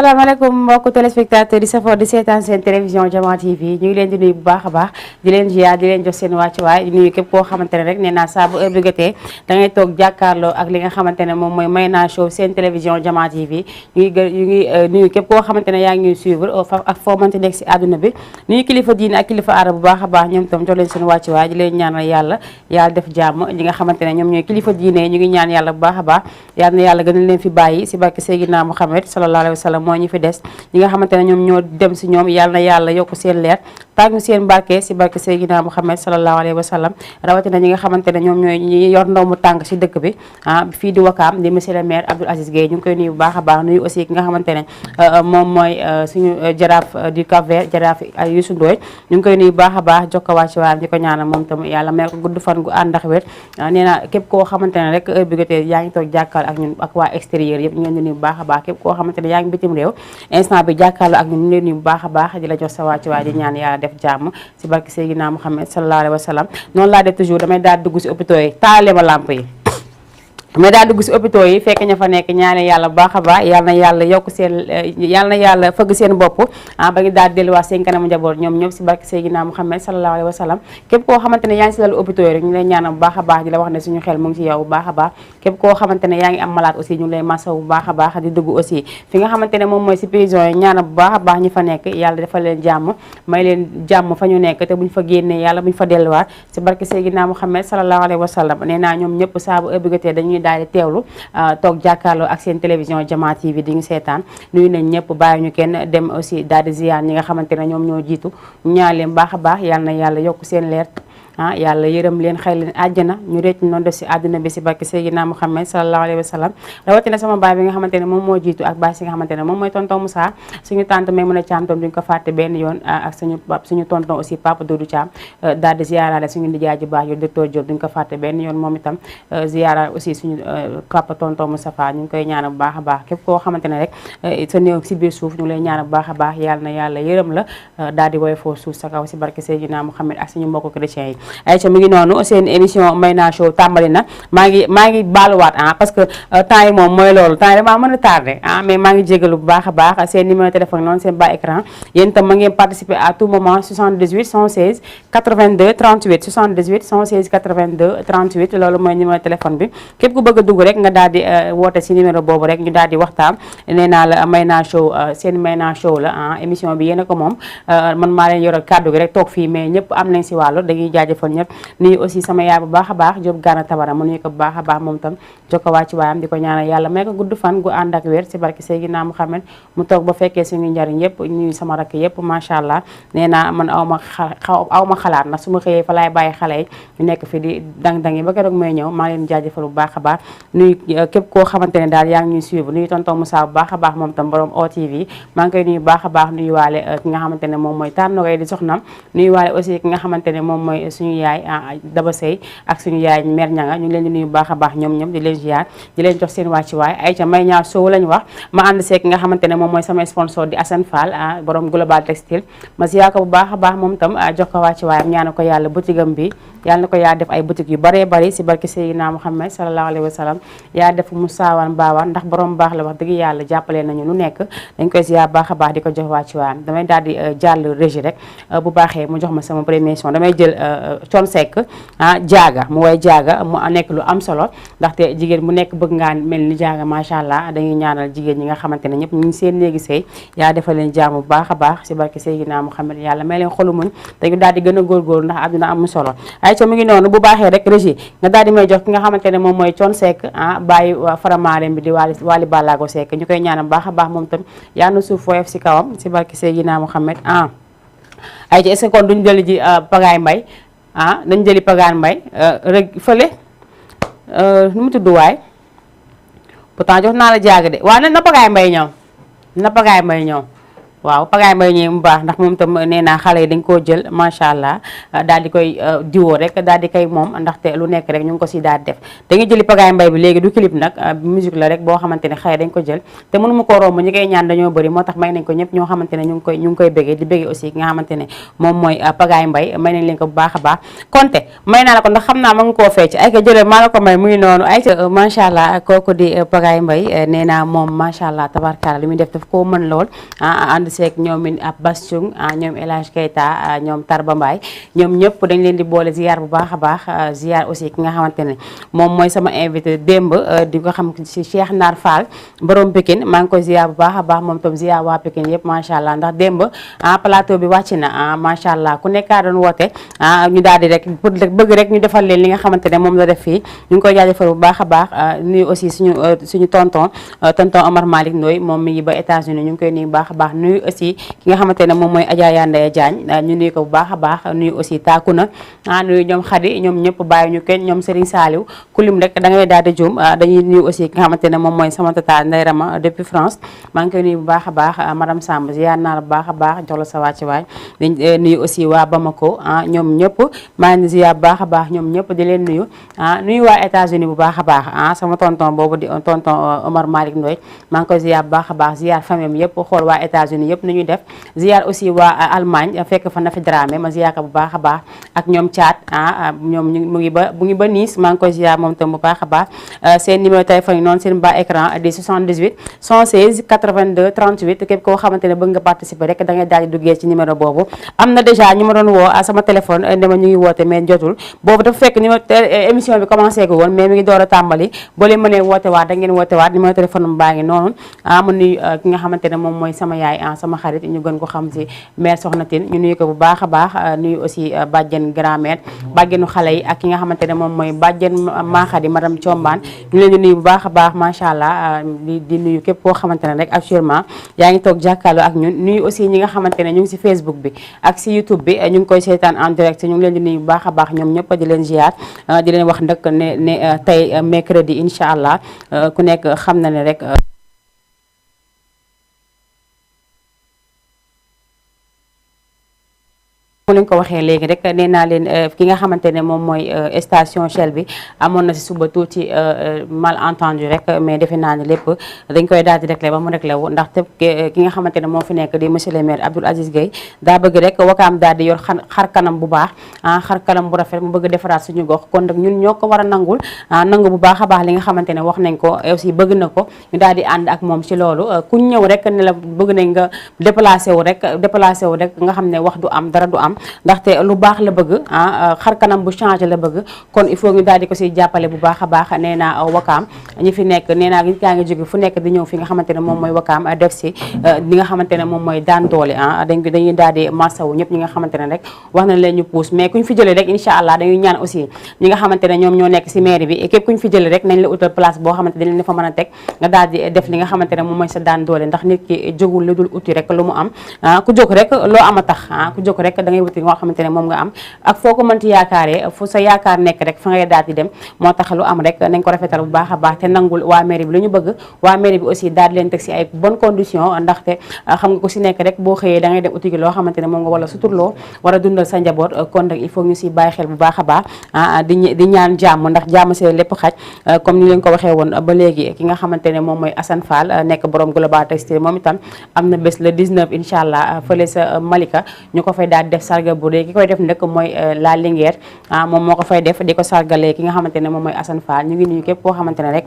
asalaamaaleykum mbokku téléspectateur di safoo di seetaan seen télévision Diama TV ñu ngi leen di nuyu bu baax a baax di leen ziar di leen jox seen wàccuwaay di nuyu képp koo xamante ne rek nee naa saa bu heure bi jotee da ngay toog jàkkaarloo ak li nga xamante ne moom mooy Mayna Show seen télévision Diama TV ñu ngi nuyu képp koo xamante ne yaa ngi ñuy suivre ak foo mënti nekk si àdduna bi nuyu kilifa diine ak kilifa aada bu baax a baax ñoom tam jox leen seen wàccuwaay di leen ñaanal yàlla def jàmm ñi nga xamante ne ñoom ñooy kilifa diine ñu ngi ñaan yàlla bu baax a baax yal na yàlla gën a leen fi bàyyi si barke Seydina Muhammad sallallahu alayhi wa sallam moo ñu fi des ñi nga xamante ne ñoom ñoo dem si ñoom yal na yàlla yokk seen leer tàggu seen barke si barke Seydina Muhammad sallallahu alayhi wa sallam rawatina ñi nga xamante ne ñoom ñooy ñi yor ndaw mu tànk si dëkk bi fii di Wakaam di monsieur le maire Abdoul Aziz Gueye ñu ngi koy nuyu bu baax a baax nuyu aussi ki nga xamante ne moom mooy suñu jaraaf du Cap-Vert jaraaf Youssou Ndoye ñu ngi koy nuyu bu baax a baax jokko wàcc waayam di ko ñaanal moom tam yàlla may ko gudd fan gu ànd ak wér nee na képp koo xamante ne rek heure bi jotee yaa ngi toog jàkkaarloo ak ñun ak waa extérieur yëpp ñu ngi leen di nuyu bu baax a baax képp koo xamante ne yaa ngi bitim réew instant bi jàkkaarloo ak ñun ñu leen nuyu bu baax a baax di la jox sa wàcc waay di ñaan yàlla def jàmm si barke Seydina Muhammad sallallahu alayhi wa sallam noonu laa def toujours damay daal dugg si hôpitaux yi taale ma lamp yi mais daal dugg si hôpitaux yi fekk ña fa nekk ñaane yàlla bu baax a baax yal na yàlla yokk seen yal na yàlla fëgg seen bopp ba ngi daal delluwaat seen kanamu njaboot ñoom ñëpp si barke Seydina Muhammad sallallahu alayhi wa sallam képp koo xamante ne yaa ngi si lalu hôpitaux yi rek ñu lay ñaanal bu baax a baax di la wax ne suñu xel mu ngi si yow bu baax a baax képp koo xamante ne yaa ngi am malade aussi ñu ngi lay masaw bu baax a baax di dugg aussi fi nga xamante ne moom mooy si prison yi ñaanal bu baax a baax ñi fa nekk yàlla defal leen jàmm may leen jàmm fa ñu nekk te buñ fa génnee yàlla buñ fa delluwaat si barke Seydina Muhammad sallallahu alayhi wa sallam nee naa ñoom ñëpp saa bu ëbbëgatee dañuy daal di teewlu toog jàkkaarloo ak seen télévision Diama TV di ñu seetaan nuyu nañ ñëpp bàyyi ñu kenn dem aussi daal di ziar ñi nga xamante ne ñoom ñoo jiitu ñaan leen baax a baax yal na yàlla yokk seen leer yàlla yërëm leen xëy leen àjjana ñu récc noonu def si àdduna bi si barke Seydina Muhammad sallallahu alayhi wa sallam rawatina sama baay bi nga xamante ne moom moo jiitu ak baay si nga xamante ne moom mooy tonton Moussa suñu tante may mën a caam tom duñ ko fàtte benn yoon ak suñu tonton aussi Papa Doudou Thiam daal di ziaraale suñu nijaay ji baax yu docteur Diop duñ ko fàtte benn yoon moom itam ziaraale aussi suñu papa tonton Moustapha ñu ngi koy ñaanal bu baax a baax képp koo xamante ne rek sa néew si biir suuf ñu ngi lay ñaanal bu baax a baax yàlla na yàlla yërëm la daal di woy foo suuf sa kaw si barke Seydina Muhammad ak suñu mbokk chrétiens yi ayca mi ngi noonu seen émission Mayna Show tàmbali na maa ngi baaluwaat parce que temps yi moom mooy loolu temps yi damaa mën a tardé mais maa ngi jégalu bu baax a baax seen numéro téléphone noonu seen bas écran yéen itam ma ngeen participer à tout moment 78 116 82 38 78 116 82 38 loolu mooy numéro téléphone bi képp ku bëgg a dugg rek nga daal di woote si numéro boobu rek ñu daal di waxtaan nee naa la Mayna Show seen Mayna Show la émission bi yéen a ko moom man maa leen yoral kàddu gi rek toog fii mais ñëpp am nañ si wàllu dañuy jaajëfal ñëpp nuyu aussi sama yaay bu baax a baax Diop Gana Tabara mu nuyu ko bu baax a baax moom tam jokko wàcc waayam di ko ñaanal yàlla may ko gudd fan gu ànd ak wér si barke Seydina Muhammad mu toog ba fekkee suñu njariñ yëpp nuyu sama rakk yëpp macha allah nee naa man aw ma xalaat ndax su ma xëyee fa laay bàyyi xale yi ñu nekk fi di dang-dang yi ba keroog may ñëw maa leen jaajëfal bu baax a baax nuyu képp koo xamante ne daal yaa ngi ñuy suivre nuyu tonton Moussa bu baax a baax moom tam borom OTV maa ngi koy nuyu baax a baax nuyu waale ki nga xamante ne moom mooy tànnogay di soxnam nuyu waale aussi ki nga xamante ne moom mooy suñu yaay Daba Sey ak suñu yaay mer ñanga ñu ngi leen di nuyu baax a baax ñoom ñëpp di leen ziar di leen jox seen wàcc waay ay ca Mayna Show lañu wax ma ànd seek nga xamante ne moom mooy sama sponsor di Assane Fall borom Global Textile ma ziar ko bu baax a baax moom tam jox ko wàcc waayam ñaana ko yàlla boutigam bi yàlla na ko yaa def ay boutique yu baree bari si barke Seydina Muhammad sallallahu alayhi wa sallam yaa def mu saawaan baawaan ndax borom baax la wax dëgg yàlla jàppale nañu lu nekk dañ koy ziar baax a baax di ko jox wàcc waayam damay daal di jàll régie rek bu baaxee mu jox ma sama première son damay jël Thione Seck jaaga mu way jaaga mu nekk lu am solo ndaxte jigéen bu nekk bëgg ngaa mel ni jaaga macha allah dañuy ñaanal jigéen ñi nga xamante ne ñëpp ñu ngi seen néegi sëy yaa defal leen jàmm bu baax a baax si barke Seydina Muhammad yàlla may leen xolu muñ dañu daal di gën a góorgóorlu ndax àdduna am solo ay ca mu ngi noonu bu baaxee rek régie nga daal di may jox ki nga xamante ne moom mooy Thione Seck bàyyi faramaarem bi di Wally Ballago Seck ñu koy ñaanal baax a baax moom tam yaa na suuf fooyef si kawam si barke Seydina Muhammad ay ca est-ce que kon duñu jëli ji Pagaay Mbay dañu jëli Pagaay Mbay rek fële nu mu tudd waay pourtant jox naa la jaaga de waaw na Pagaay Mbay ñëw na Pagaay Mbay ñëw waaw Pagaye Mbaye ñi mu baax ndax moom tam nee naa xale yi dañ koo jël macha allah daal di koy diwoo rek daal di koy moom ndaxte lu nekk rek ñu ngi ko si daal di def dañuy jëli Pagaye Mbaye bi léegi du clip nag musique la rek boo xamante ne xale dañ ko jël te mënu ma koo romb ñi koy ñaan dañoo bëri moo tax may nañ ko ñëpp ñoo xamante ne ñu ngi koy béggee di béggee aussi ki nga xamante ne moom mooy Pagaye Mbaye may nañ leen ko bu baax a baax konte may naa la ko ndax xam naa ma nga koo fecc ay ko jëlee maa la ko may muy noonu ay macha allah kooku di Pagaye Mbaye nee naa moom macha allah tabarkalla li muy def daf koo mën lool ànd seeg ñoom ab Bastoung ñoom El Hadj Keita ñoom Tarba Mbaye ñoom ñëpp dañ leen di boole ziar bu baax a baax ziar aussi ki nga xamante ne moom mooy sama invité démb di ko xam si Cheikh Naar Fall borom Pikine maa ngi koy ziar bu baax a baax moom tam ziar waa Pikine yëpp macha allah ndax démb plateau bi wàcc na macha allah ku nekkaa doon woote ñu daal di rek pour bëgg rek ñu defal leen li nga xamante ne moom la def fii ñu ngi koy jaajëfal bu baax a baax nuyu aussi suñu tonton Omar Malick Ndoye moom mi ngi ba États-Unis ñu ngi koy nuyu bu baax a baax nuyu aussi ki nga xamante ne moom mooy Adja Yandaya Diagne ñu nuyu ko bu baax a baax nuyu aussi Takuna nuyu ñoom Khady ñoom ñëpp bàyyi ñu kenn ñoom Serigne Saliou kulim rek da ngay daal di juum dañuy nuyu aussi ki nga xamante ne moom mooy sama tata Ndeye Rama depuis France maa ngi koy nuyu bu baax a baax madame Samb ziar naa la bu baax a baax jox la sa wàcc waay di nuyu aussi waa Bamako ñoom ñëpp maa ngi ziar bu baax a baax ñoom ñëpp di leen nuyu nuyu waa États-Unis bu baax a baax sama tonton boobu di tonton Omar Malick Ndoye maa ngi koy ziar bu baax a baax ziar famille yëpp xool waa États-Unis yëpp nu ñuy def ziar aussi waa Allemagne fekk fa na fi Dramé ma ziar ko bu baax a baax ak ñoom Thiat ñoom mu ngi ba Nice maa ngi koy ziar moom tam bu baax a baax seen numéro téléphone yi noonu seen bas écran di 78 116 82 38 képp koo xamante ne bëgg nga participer rek da ngay daal di duggee ci numéro boobu am na déjà ñu ma doon woo sama téléphone ndema ñu ngi woote mais jotul boobu dafa fekk numéro émission bi commencé ko woon mais mi ngi door a tàmbali boo leen mënee woote waat da ngeen woote waat numéro téléphone mu baa ngi noonu mu nuyu ki nga xamante ne moom mooy sama yaay sama xarit ñu gën ko xam si mère Soxna Tine ñu nuyu ko bu baax a baax nuyu aussi bàjjen grand-mère bàjjenu xale yi ak ki nga xamante ne moom mooy bàjjen Maaxadi madame Thiombane ñu leen di nuyu bu baax a baax macha allah di nuyu képp koo xamante ne rek actuellement yaa ngi toog jàkkaarloo ak ñun nuyu aussi ñi nga xamante ne ñu ngi si Facebook bi ak si YouTube bi ñu ngi koy seetaan en direct ñu ngi leen di nuyu bu baax a baax ñoom ñëpp di leen ziar di leen wax ndëkk ne tey mercredi incha allah ku nekk xam na ne rek mu leen ko waxee léegi rek nee naa leen ki nga xamante ne moom mooy station Shell bi amoon na si suba tuuti malentendu rek mais defe naa ne lépp dañ koy daal di réglé ba mu réglé wu ndax te ki nga xamante ne moo fi nekk di monsieur le maire Abdoul Aziz Gueye daa bëgg rek wakaam daal di yor xar kanam bu baax xar kanam bu rafet mu bëgg defaraat suñu gox kon nag ñun ñoo ko war a nangul nangu bu baax a baax li nga xamante ne wax nañ ko aussi bëgg na ko ñu daal di ànd ak moom ci loolu ku ñëw rek ne la bëgg nañ nga déplacé wu rek nga xam ne wax du am dara du am ndaxte lu baax la bëgg xar kanam bu changé la bëgg kon il faut ñu daal di ko siy jàppale bu baax a baax nee naa wakaam ñi fi nekk nee naa kaa ngi jóge fu nekk di ñëw fi nga xamante ne moom mooy wakaam def si li nga xamante ne moom mooy daan doole dañuy daal di marsawu ñëpp ñi nga xamante ne rek wax nañ leen ñu puus mais kuñ fi jëlee rek incha allah dañuy ñaan aussi ñi nga xamante ne ñoom ñoo nekk si mairie bi képp kuñ fi jëlee rek nañ la utal place boo xamante dañ leen fa mën a teg nga daal di def li nga xamante ne moom mooy sa daan doole ndax nit ki jógul lu dul uti rek lu mu am ku jóg rek loo am a tax ku jóg rek da ngay wuti nga xamante ne moom nga am ak foo ko mënti yaakaaree fu sa yaakaar nekk rek fa ngay daal di dem moo tax lu am rek nañ ko rafetal bu baax a baax te nangul waa mairie bi lu ñu bëgg waa mairie bi aussi daal di leen teg si ay bonne condition ndaxte xam nga ko si nekk rek boo xëyee da ngay dem uti gi loo xamante ne moom nga wala suturloo war a dundal sa njaboot kon nag il faut ñu si bàyyi xel bu baax a baax di ñaan jàmm ndax jàmm see lépp xaj comme ni leen ko waxee woon ba léegi ki nga xamante ne moom mooy Assane Fall nekk borom Global Textile moom itam am na bés le 19 incha allah fële sa Malika ñu ko fay daal di def sargal bu dee ki koy def nag mooy la Linguère moom moo ko fay def di ko sargalee ki nga xamante ne moom mooy Assane Fall ñu ngi nuyu képp koo xamante ne rek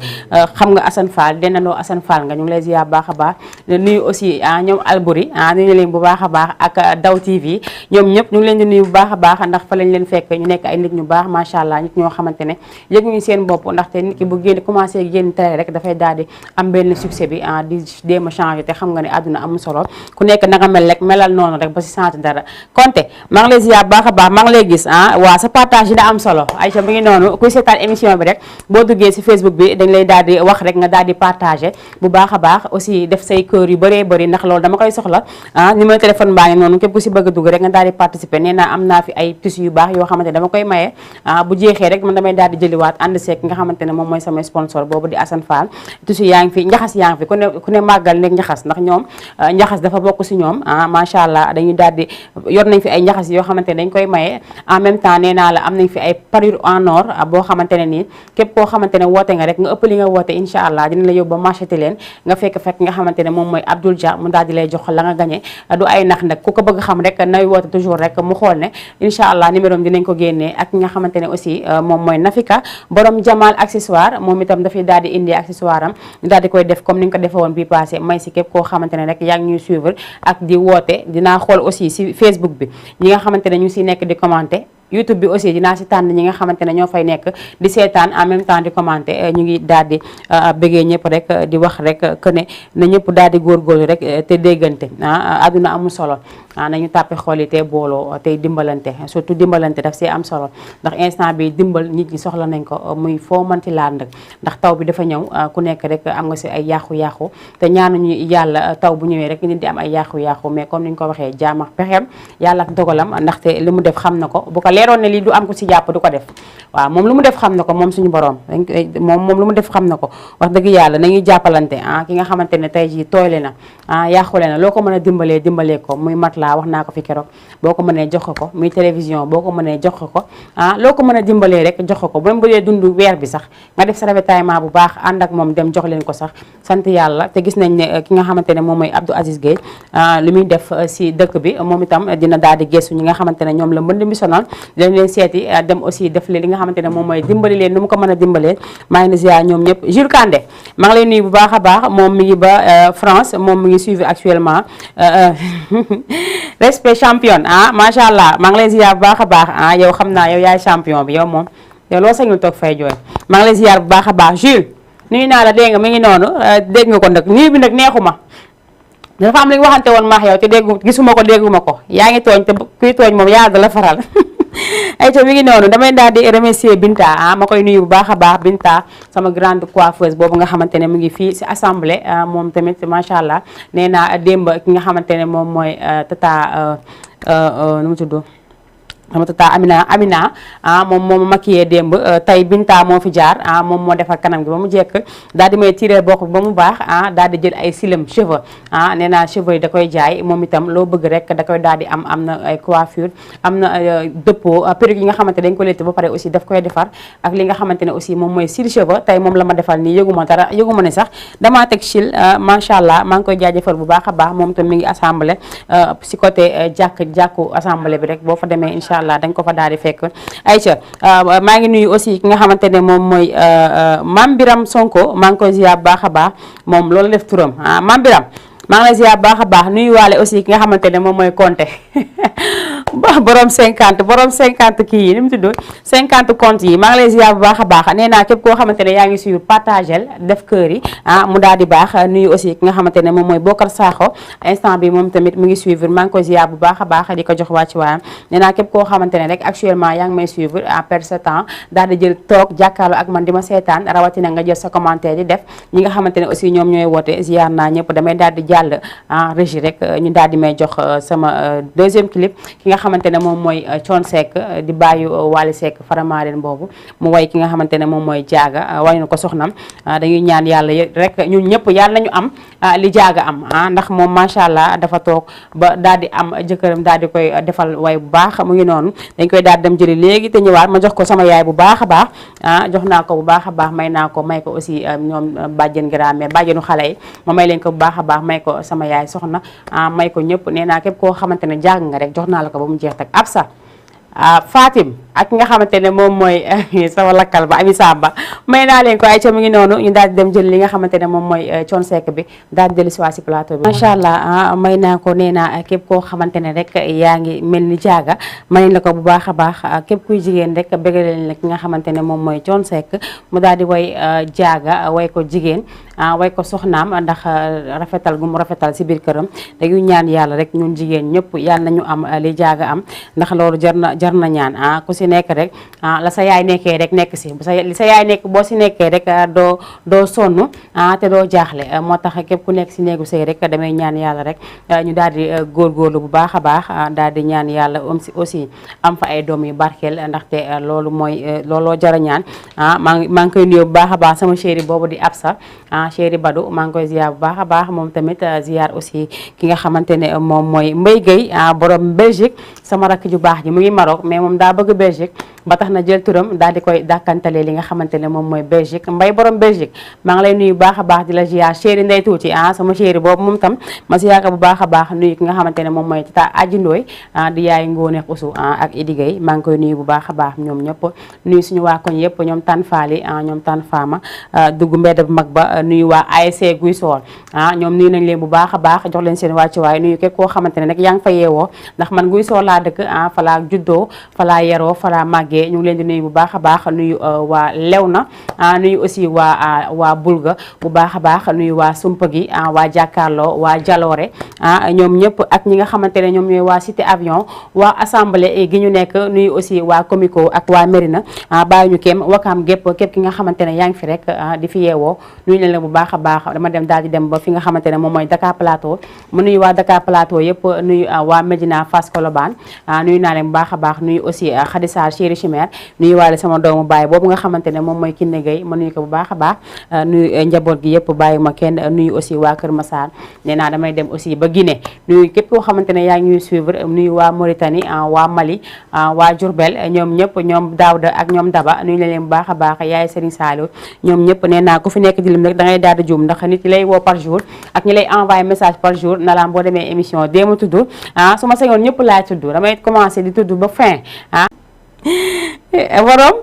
xam nga Assane Fall dendandoo Assane Fall nga ñu ngi lay ziar baax a baax nuyu aussi ñoom Albouri nuyu leen bu baax a baax ak Daw TV ñoom ñëpp ñu ngi leen di nuyu bu baax a baax ndax fa lañ leen fekk ñu nekk ay nit ñu baax macha allah nit ñoo xamante ne yëg ñu seen bopp ndaxte nit ki bu génn commencé génn télé rek dafay daal di am benn succès bi di déema changé te xam nga ne àdduna am solo ku nekk na nga mel rek melal noonu rek ba si changé dara konte maa ngi lay ziar baax a baax maa ngi lay gis waa sa partage dina am solo Aïcha mi ngi noonu kuy seetaan émission bi rek boo duggee si Facebook bi dañ lay daal di wax rek nga daal di partager bu baax a baax aussi def say kër yu bëree bëri ndax loolu dama koy soxla numéro téléphone baa ngi noonu képp ku si bëgg a dugg rek nga daal di participer nee naa am naa fi ay tissus yu baax yoo xamante ne dama koy maye bu jeexee rek man damay daal di jëliwaat ànd seek nga xamante ne moom mooy sama sponsor boobu di Assane Fall tissus yaa ngi fi njaxas yaa ngi fi ku ne màggal nekk njaxas ndax ñoom njaxas dafa bokk si ñoom macha allah dañuy daal di yor nañ fi ay njaxas yoo xamante ne dañ koy maye en même temps nee naa la am nañ fi ay parure en or boo xamante ne nii képp koo xamante ne woote nga rek nga ëpp li nga woote incha allah dina la yóbbu ba marché leen nga fekk nga xamante ne moom mooy Abdoul Dia mu daal di lay jox la nga gagné du ay nax nag ku ko bëgg xam rek nay woote toujours rek mu xool ne incha allah numéro dinañ ko génnee ak nga xamante ne aussi moom mooy Nafika borom Jamal accessoire moom itam dafay daal di indi accessoire am ñu daal di koy def comme ni nga ko defee woon bi passé may si képp koo xamante ne rek yaa ngi ñuy suivre ak di woote dinaa xool aussi si Facebook bi ñi nga xamante ne ñu si nekk di commenter YouTube bi aussi dinaa si tànn ñi nga xamante ne ñoo fay nekk di seetaan en même temps di commenter ñu ngi daal di bëggee ñëpp rek di wax rek que ne na ñëpp daal di góorgóorlu rek te déggante àdduna amul solo nañu tàppe xool yi te booloo tey dimbalante surtout dimbalante daf see am solo ndax instant bi dimbal nit ñi soxla nañ ko muy foo manti laal nag ndax taw bi dafa ñëw ku nekk rek am nga si ay yàqu-yàqu te ñaanuñu yàlla taw bu ñëwee rek nit di am ay yàqu-yàqu mais comme ni ñu ko waxee jaam ak pexeem yàlla ak dogalam ndaxte li mu def xam na ko bu ko leeroon ne lii du am ko si jàpp du ko def waaw moom lu mu def xam na ko moom suñu borom moom lu mu def xam na ko wax dëgg yàlla nañuy jàppalante ki nga xamante ne tey jii tooyle na yàqule na loo ko mën a dimbalee ko muy mat laa wax naa ko fi keroog boo ko mënee jox ko muy télévision boo ko mënee jox ko loo ko mën a dimbalee rek jox ko même bu dee dund weer bi sax nga def sa ravitaillement bu baax ànd ak moom dem jox leen ko sax sant yàlla te gis nañ ne ki nga xamante ne moom mooy Abdou Aziz Gueye li muy def si dëkk bi moom itam dina daal di gëstu ñi nga xamante ne ñoom la mbënd mi sonal dañ leen seeti dem aussi def li nga xamante ne moom mooy dimbali leen nu mu ko mën a dimbalee maa ngi ziar ñoom ñëpp Jules Kandé maa ngi lay nuyu bu baax a baax moom mi ngi ba France moom mi ngi suivre actuellement respect champion macha allah maa ngi lay ziar bu baax a baax yow xam naa yow yaay champion bi yow moom yow loo sañul toog fay jooy maa ngi lay ziar bu baax a baax Jules nuyu naa la dégg nga mi ngi noonu dégg nga ko nag nuyu bi nag neexuma dafa am li nga waxante woon maax yow te gisuma ko dégguma ko yaa ngi tooñ te kuy tooñ moom yàlla da la faral ay ta mi ngi noonu damay daal di remercier Binta ma koy nuyu bu baax a baax Binta sama grande coiffeuse boobu nga xamante ne mu ngi fii si assemblée moom tamit macha allah nee naa démb ki nga xamante ne moom mooy tata nu mu tudd sama tata Amina moom moo maquillé démb tey Binta moo fi jaar moom moo defar kanam gi ba mu jekk daal di may tirer bokk bi ba mu baax daal di jël ay silem cheveux nee naa cheveux yi da koy jaay moom itam loo bëgg rek da koy daal di am na ay coiffure am na dëppoo perruque yi nga xamante dañ ko létt ba pare aussi daf koy defar ak li nga xamante ne aussi moom mooy cils cheveux tey moom la ma defal nii yëguma dara yëguma ne sax damaa teg cils macha allah maa ngi koy jaajëfal bu baax a baax moom itam mi ngi assemblée si côté jàkku assemblée bi rek boo fa demee incha allah dañ ko fa daal di fekk Aïcha maa ngi nuyu aussi ki nga xamante ne moom mooy Mame Biram Sonko maa ngi koy ziar bu baax a baax moom loolu def turam Mame Biram maa ngi lay ziar bu baax a baax nuyu waale aussi ki nga xamante ne moom mooy Konté borom 50 kii yi ni mu tudd 50 comptes yi maa ngi lay ziar bu baax a baax nee naa képp koo xamante ne yaa ngi suivre partagel def kër yi mu daal di baax nuyu aussi ki nga xamante ne moom mooy Bokar Sakho instant bi moom tamit mu ngi suivre maa ngi koy ziar bu baax a baax di ko jox wàcc waayam nee naa képp koo xamante ne rek actuellement yaa ngi may suivre à per ce temps daal di jël toog jàkkaarloo ak man di ma seetaan rawatina nga jël sa commentaire di def ñi nga xamante ne aussi ñoom ñooy woote ziar naa ñëpp damay daal di jàll régie rek ñu daal di may jox sama deuxième clip ki nga xamante ne moom mooy Thione Seck di bàyyi Wally Seck Faramareen boobu mu way ki nga xamante ne moom mooy jaaga way na ko soxnam dañuy ñaan yàlla rek ñun ñëpp yàlla nañu am li jaaga am ndax moom macha allah dafa toog ba daal di am jëkkëram daal di koy defal way bu baax mu ngi noonu dañ koy daal dem jëli léegi te ñëwaat ma jox ko sama yaay bu baax a baax jox naa ko bu baax a baax may ko aussi ñoom bàjjen grammaire bàjjenu xale yi ma may leen ko bu baax a baax may ko sama yaay soxna may ko ñëpp nee naa képp koo xamante ne jàng nga rek jox naa la ko ba mu jeex tag Absa Fatim ak nga xamante ne moom mooy sama lakkal ba Ami Samba may naa leen ko ay ca mu ngi noonu ñu daal di dem jël li nga xamante ne moom mooy Thione Seck bi daal di dellu si waa si plateau bi macha allah may naa ko nee naa képp koo xamante ne rek yaa ngi mel ni jaaga may la ko bu baax a baax képp kuy jigéen rek bëgg leen la ki nga xamante ne moom mooy Thione Seck mu daal di way jaaga way ko jigéen way ko soxnaam ndax rafetal gu mu rafetal si biir këram dañuy ñaan yàlla rek ñun jigéen ñëpp yàlla nañu am li jaaga am ndax loolu jar na ñaan ku si nekk rek la sa yaay nekkee rek nekk si li sa yaay nekk boo si nekkee rek doo sonn te doo jaaxle moo tax képp ku nekk si néegu sëy rek damay ñaan yàlla rek ñu daal di góorgóorlu bu baax a baax daal di ñaan yàlla aussi am fa ay doom yu barkeel ndaxte loolu mooy looloo jar a ñaan maa ngi koy nuyu bu baax a baax sama chéri boobu di Absa chéri Badou maa ngi koy ziar bu baax a baax moom tamit ziar aussi ki nga xamante ne moom mooy Mbaye Gueye borom Belgique sama rakk ju baax ji mu ngi Maroc mais moom daa bëgg Belgique ba tax na jël turam daal di koy dàkkantalee li nga xamante ne moom mooy Belgique Mbaye borom Belgique maa ngi lay nuyu bu baax a baax di la ziar chéri Ndey Tuuti sama chéri boobu moom tam ma ziar ko bu baax a baax nuyu ki nga xamante ne moom mooy tata Aji Ndooy di yaay Ngooneex Usu ak Idi Gueye maa ngi koy nuyu bu baax a baax ñoom ñëpp nuyu suñu waa koñ yëpp ñoom tan faali ñoom tan faama dugg mbedd bu mag ba nuyu waa ASC Guy Soor ñoom nuyu nañ leen bu baax a baax jox leen seen wàccuwaay nuyu képp koo xamante ne nag yaa ngi fa yeewoo ndax man Guy Soor laa dëkk fa laa juddoo fa laa yaroo fa laa màggee ñu ngi leen di nuyu bu baax a baax nuyu waa Lewna nuyu aussi waa Bulga bu baax a baax nuyu waa Sumpa gi waa Jàkkaarloo waa Jaloore ñoom ñëpp ak ñi nga xamante ne ñoom ñooy waa Cité Avion waa assemblée gi ñu nekk nuyu aussi waa Comico ak waa Mérina bàyyi ñu kéem wakaam képp ki nga xamante ne yaa ngi fi rek di fi yeewoo nuyu leen la bu baax a baax dama dem daal di dem ba fi nga xamante ne moom mooy Dakar Plateau mu nuyu waa Dakar Plateau yëpp nuyu waa Médina Fass Colobane nuyu naa leen bu baax a baax nuyu aussi Khadissa chéri chimère nuyu waale sama doomu baay boobu nga xamante ne moom mooy Kiné Gueye ma nuyu ko bu baax a baax nuyu njaboot gi yëpp bàyyi ma kenn nuyu aussi waa Kër Massar nee naa damay dem aussi ba Guinée nuyu képp koo xamante ne yaa ngi ñuy suivre nuyu waa Mauritanie waa Mali waa Diourbel ñoom ñëpp ñoom Daouda ak ñoom Daba nuyu leen bu baax a baax yaay Serigne Saliou ñoom ñëpp nee naa ku fi nekk di lim rek da ngay daal di juum ndax nit ñi lay woo par jour ak ñi lay envoyé message par jour na la boo demee émission déema tudd su ma sañoon ñëpp laay tudd damay commencé di tudd ba fin borom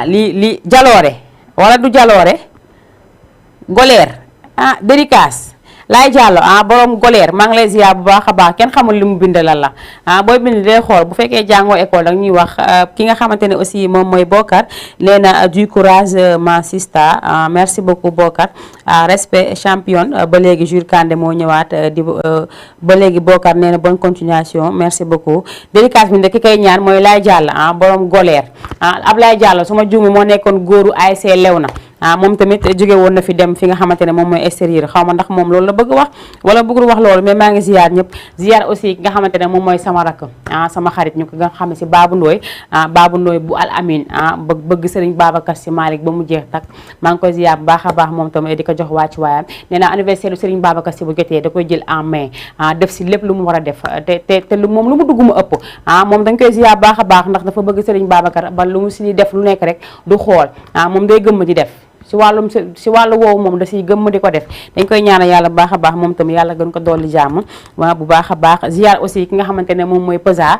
li jaloore wala du jaloore goleer dédicace laay jàllo borom goleer maa ngi lay ziar bu baax a baax kenn xamul li mu bind lan la booy bind day xool bu fekkee jàngoo école da ñuy wax ki nga xamante ne aussi moom mooy Bokar nee na du courage ma sista merci beaucoup Bokar respect championne ba léegi Jules Kandé moo ñëwaat di ba léegi Bokar nee na bonne continuation merci beaucoup dédicace bi nag ki koy ñaan mooy laay jàll borom goleer Ablaye Diallo su ma juumi moo nekkoon góoru ASC Léona moom tamit jóge woon na fi dem fi nga xamante ne moom mooy extérieur xaw ma ndax moom loolu la bëgg wax wala bëggul wax loolu mais maa ngi ziar ñëpp ziar aussi ki nga xamante ne moom mooy sama rakk sama xarit ñu ko nga xam ne si Babou Ndoye bu Al Amin bëgg Serigne Babacar Sy Malick ba mu jeex tak maa ngi koy ziar bu baax a baax moom tamit di ko jox wàccu waayam nee naa anniversaire Serigne Babacar Sy bu jotee da koy jël en main def si lépp lu mu war a def te moom lu mu dugg mu ëpp moom dañ koy ziar baax a baax ndax dafa bëgg Serigne Babacar ba lu mu si def lu nekk rek du xool moom day gëmm di def si wàllu woowu moom da siy gëmm di ko def dañ koy ñaanal yàlla bu baax a baax moom tam yàlla gën ko dolli jàmm bu baax a baax ziar aussi ki nga xamante ne moom mooy Pesa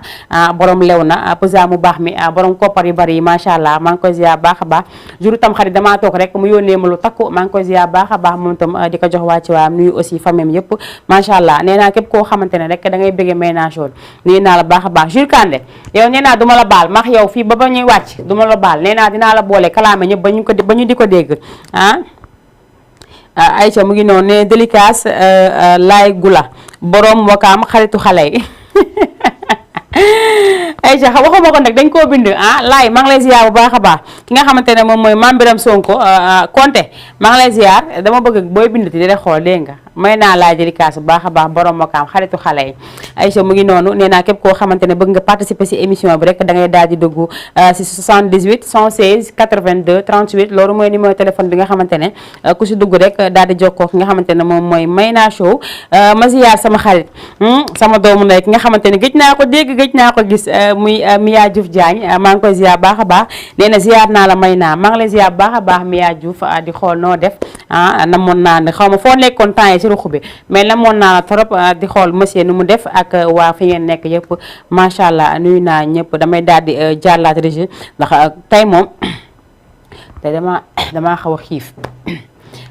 borom lew na Pesa mu baax mi borom koppar yu bari yi macha allah maa ngi koy ziar baax a baax jour tam xarit damaa toog rek mu yónnee ma lu takku maa ngi koy ziar baax a baax moom tam di ko jox wàcci waam nuyu aussi famem yëpp macha allah nee naa képp koo xamante ne rek da ngay bëggee ménage nuyu naa la baax a baax Jules Kandé yow nee naa duma la baal max yow fii ba ñuy wàcc duma la baal nee naa dinaa la boole kalaame ñëpp ba ñu di ko dégg Aïcha mu ngi noonu ne délicace laay gula borom wakaam xaritu xale yi Aïcha waxuma ko nag dañ koo bind laay maa ngi lay ziar bu baax a baax ki nga xamante ne moom mooy Mame Biram Sonko Konté maa ngi lay ziar dama bëgg booy bind ti di xool dégg nga may naa laay dédicace bu baax a baax borom wakaam xaritu xale yi Aïcha mu ngi noonu nee naa képp koo xamante ne bëgg nga participer si émission bi rek da ngay daal di dugg si 78 116 82 38 loolu mooy numéro téléphone bi nga xamante ne ku si dugg rek daal di jokkoo ki nga xamante ne moom mooy Mayna Show ma ziar sama xarit sama doomu ndey ki nga xamante ne gëj naa ko dégg gëj naa ko gis muy Mia Diouf Diagne maa ngi koy ziar baax a baax nee na ziar naa la Mayna maa ngi lay ziar baax a baax Mia Diouf di xool noo def namoon naa ne xaw ma foo nekkoon temps yi si ruq bi mais namoon naa la trop di xool monsieur nu mu def ak waa fi ngeen nekk yëpp macha allah nuyu naa ñëpp damay daal di jàllaat régi ndax tey moom tey damaa xaw a xiif